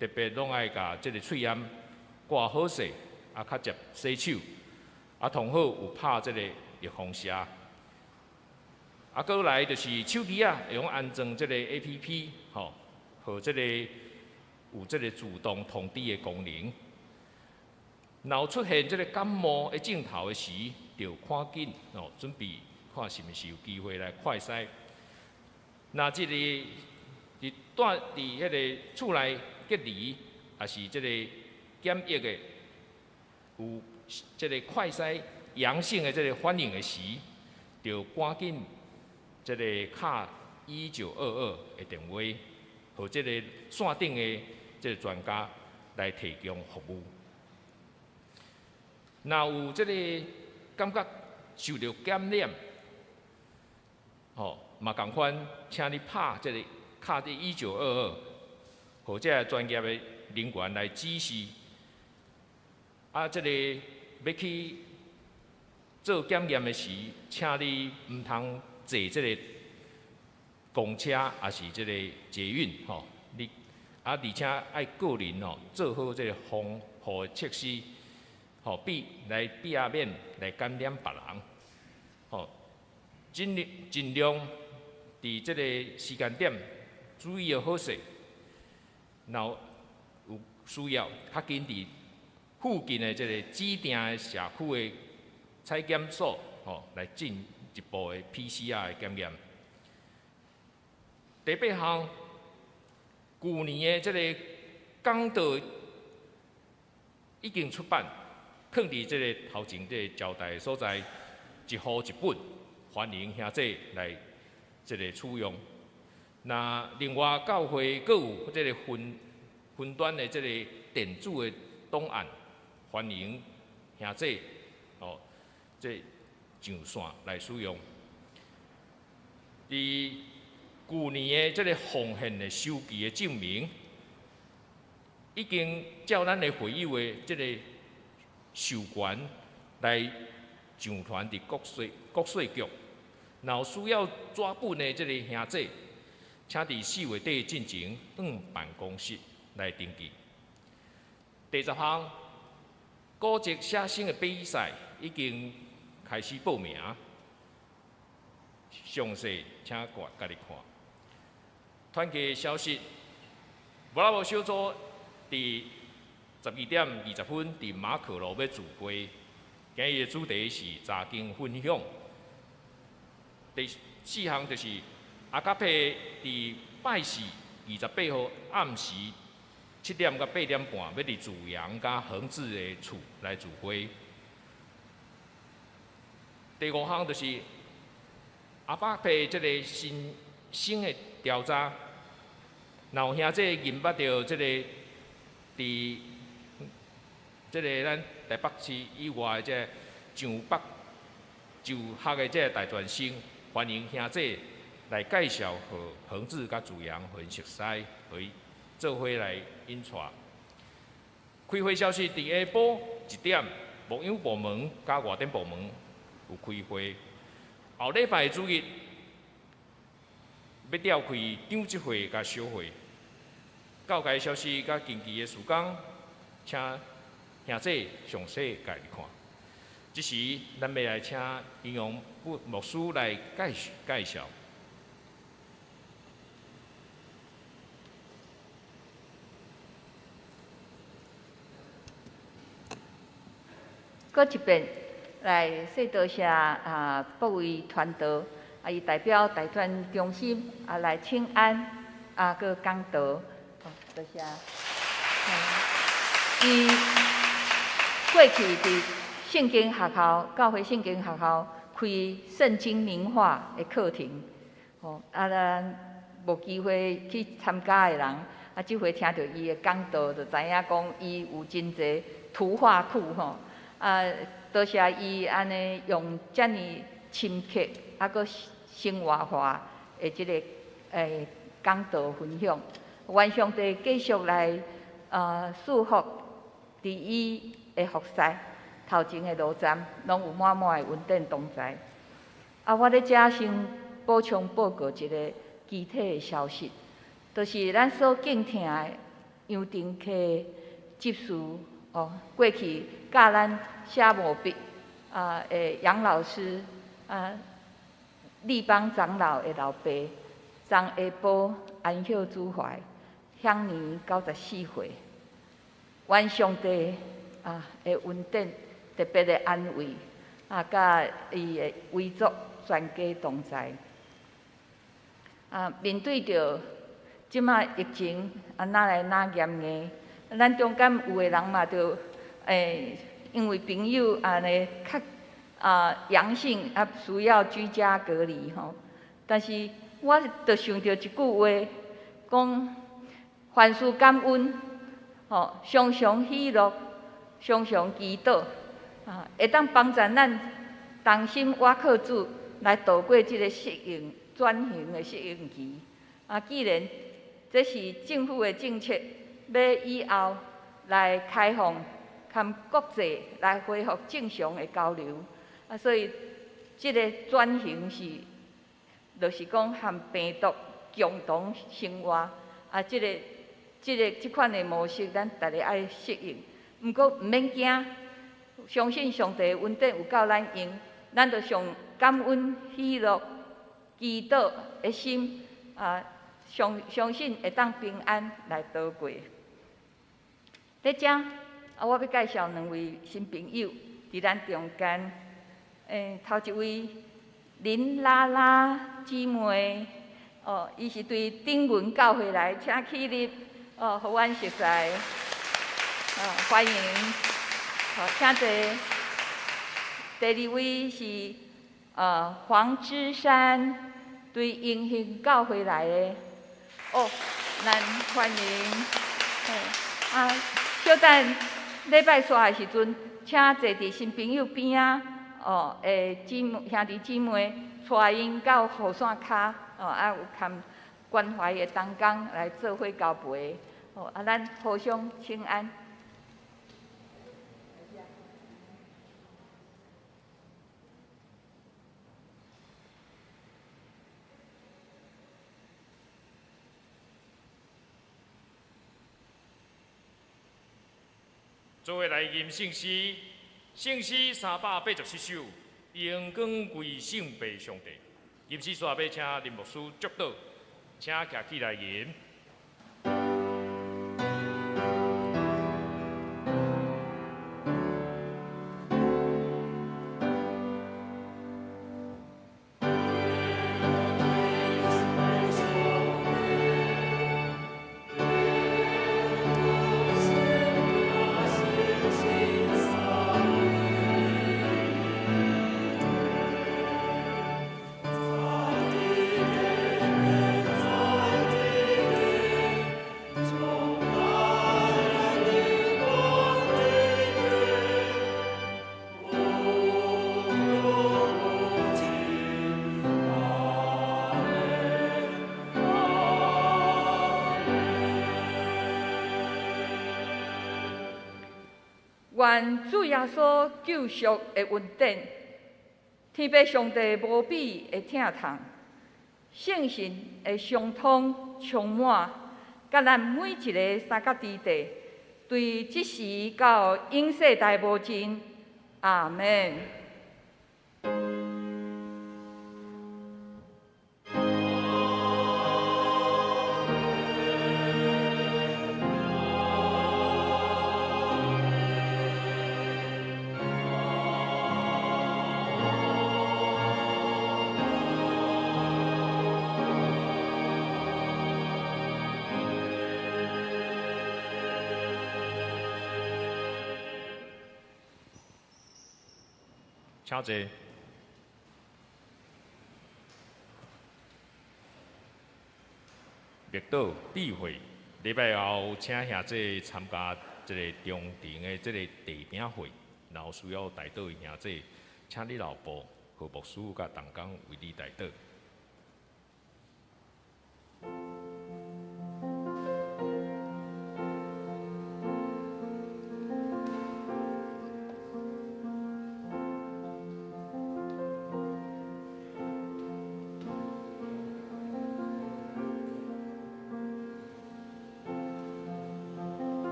特別攏愛共這个喙罨掛好勢，啊，較捷洗手，啊，同好有拍這个預防射。啊，閣來就是手機仔會用安裝這个 APP，吼，予這个有這个自動通知的功能。若有出現這个感冒的症頭的時，就趕緊哦，準備看是毋是有機會來快篩。若這个佇蹛佇彼个厝內隔離，抑是這个檢疫的有這个快篩陽性的這个反應的時，就趕緊這个敲1922的電話，予這个線頂的這个專家來提供服務。若有這个感覺受著感染，吼，嘛仝款，請你拍這个敲這1922，予這个專業的人員來指示。啊，這个欲去做檢驗的時，請你毋通坐這个公車，抑是這个捷運，吼。你啊，而且愛個人哦，做好這个防護的措施，吼，避來避免來感染別人，吼，盡力盡量佇這个時間點注意好勢，若有需要，較緊佇附近的這个指定的社區的採檢所，吼，來進一步的 PCR 的檢驗。第八項，舊年的這个講道已經出版，囥佇這个頭前這个招待的所在，一戶一本，歡迎兄弟來這个取用。那另外教會閣有這个雲雲端的這个電子的檔案，歡迎兄弟哦，這上線來使用。佇舊年的這个奉獻的收據的證明，已經照咱的會友的這个授權來上傳佇國稅局。若有需要紙本的這个兄弟，請佇4月底進前往辦公室來登記。第十項，古籍寫生的比賽已經開始報名，詳細請家己看。團契消息，無啦無小組佇12點20分佇馬可路欲聚會，今日的主題是查經分享。第四項就是阿卡佩佇拜四28號暗時7點到8點半，欲佇自陽佮恆志的厝來聚會。第五項就是阿巴佩這个新生的調查，若有兄弟認捌著這个佇這个咱台北市以外的這个上北就學的這个大專生，歡迎兄弟來介紹予恆志佮自陽，予𪜶熟似，予伊做伙來引帶。開會消息，佇下晡1點，牧養部門佮外展部門有開會。後禮拜主日欲召開長執會佮小會。教界消息佮近期的事工，請兄弟詳細家己看。這時，咱欲來請營養部牧師來介紹。閣一遍來說多謝啊，各位傳道啊，伊代表大專中心啊來請安啊，閣講道，多謝。伊過去佇聖經學校、教會聖經學校開聖經名畫的課程，吼啊，咱無機會去參加的人，啊，這回聽著伊的講道，就知影講伊有真濟圖畫庫吼。啊，多謝伊按呢用遮爾深刻，啊，閣生活化的這个講道分享，願上帝繼續來祝福佇伊的服侍，頭前的路站攏有滿滿的恩典同在。啊，我咧遮先補充報告一个具體的消息，就是咱所敬聽的楊定溪執事哦，過去教咱寫毛筆啊的楊老師啊，立邦長老的老爸，昨下晡安息主懷，享年94歲。願上帝啊的恩典特別的安慰啊，佮伊的遺族全家同在。啊，面對著這馬疫情啊，若來若嚴硬，咱中間有的人嘛，就因為朋友按呢較啊陽性啊，需要居家隔離吼。但是我就想著一句話，講凡事感恩，吼，常常喜樂，常常祈禱，啊，會當幫助咱同心倚靠主來度過這個適應轉型的適應期。啊，既然這是政府的政策，欲以後來開放，含國際來恢復正常的交流，啊，所以這个轉型是，就是講和病毒共同生活，啊，這款的模式，咱逐个愛適應。毋過毋免驚，相信上帝的恩典有夠咱用，咱就上感恩、喜樂、祈禱的心，啊，相信會當平安來度過。佇遮，啊，我欲介紹兩位新朋友佇咱中間。頭一位林拉拉姊妹，哦，伊是對頂文教會來，請起立，哦，予阮熟似，哦，歡迎，好，請坐。第二位是黃芝山，對英興教會來的，哦，咱歡迎。啊，小等禮拜煞的時陣，請坐佇新朋友邊仔，哦，姊妹兄弟姊妹，帶𪜶到雨傘跤，哦，啊有堪關懷的同工來做伙交陪，哦，啊，咱互相請安。做伙來吟聖詩，聖詩387首，榮光歸聖父上帝。吟詩煞欲請林牧師祝禱，請徛起來吟。願主耶穌救贖的恩典，天父上帝無比的疼痛，聖神的相通充滿，佮咱每一个三角弟弟，對這時到永世代無盡。阿們。請坐。默禱智慧，禮拜後請兄弟參加這个中庭的這个地餅會，若有需要代禱的兄弟，請你留步，予牧師佮同工為你代禱。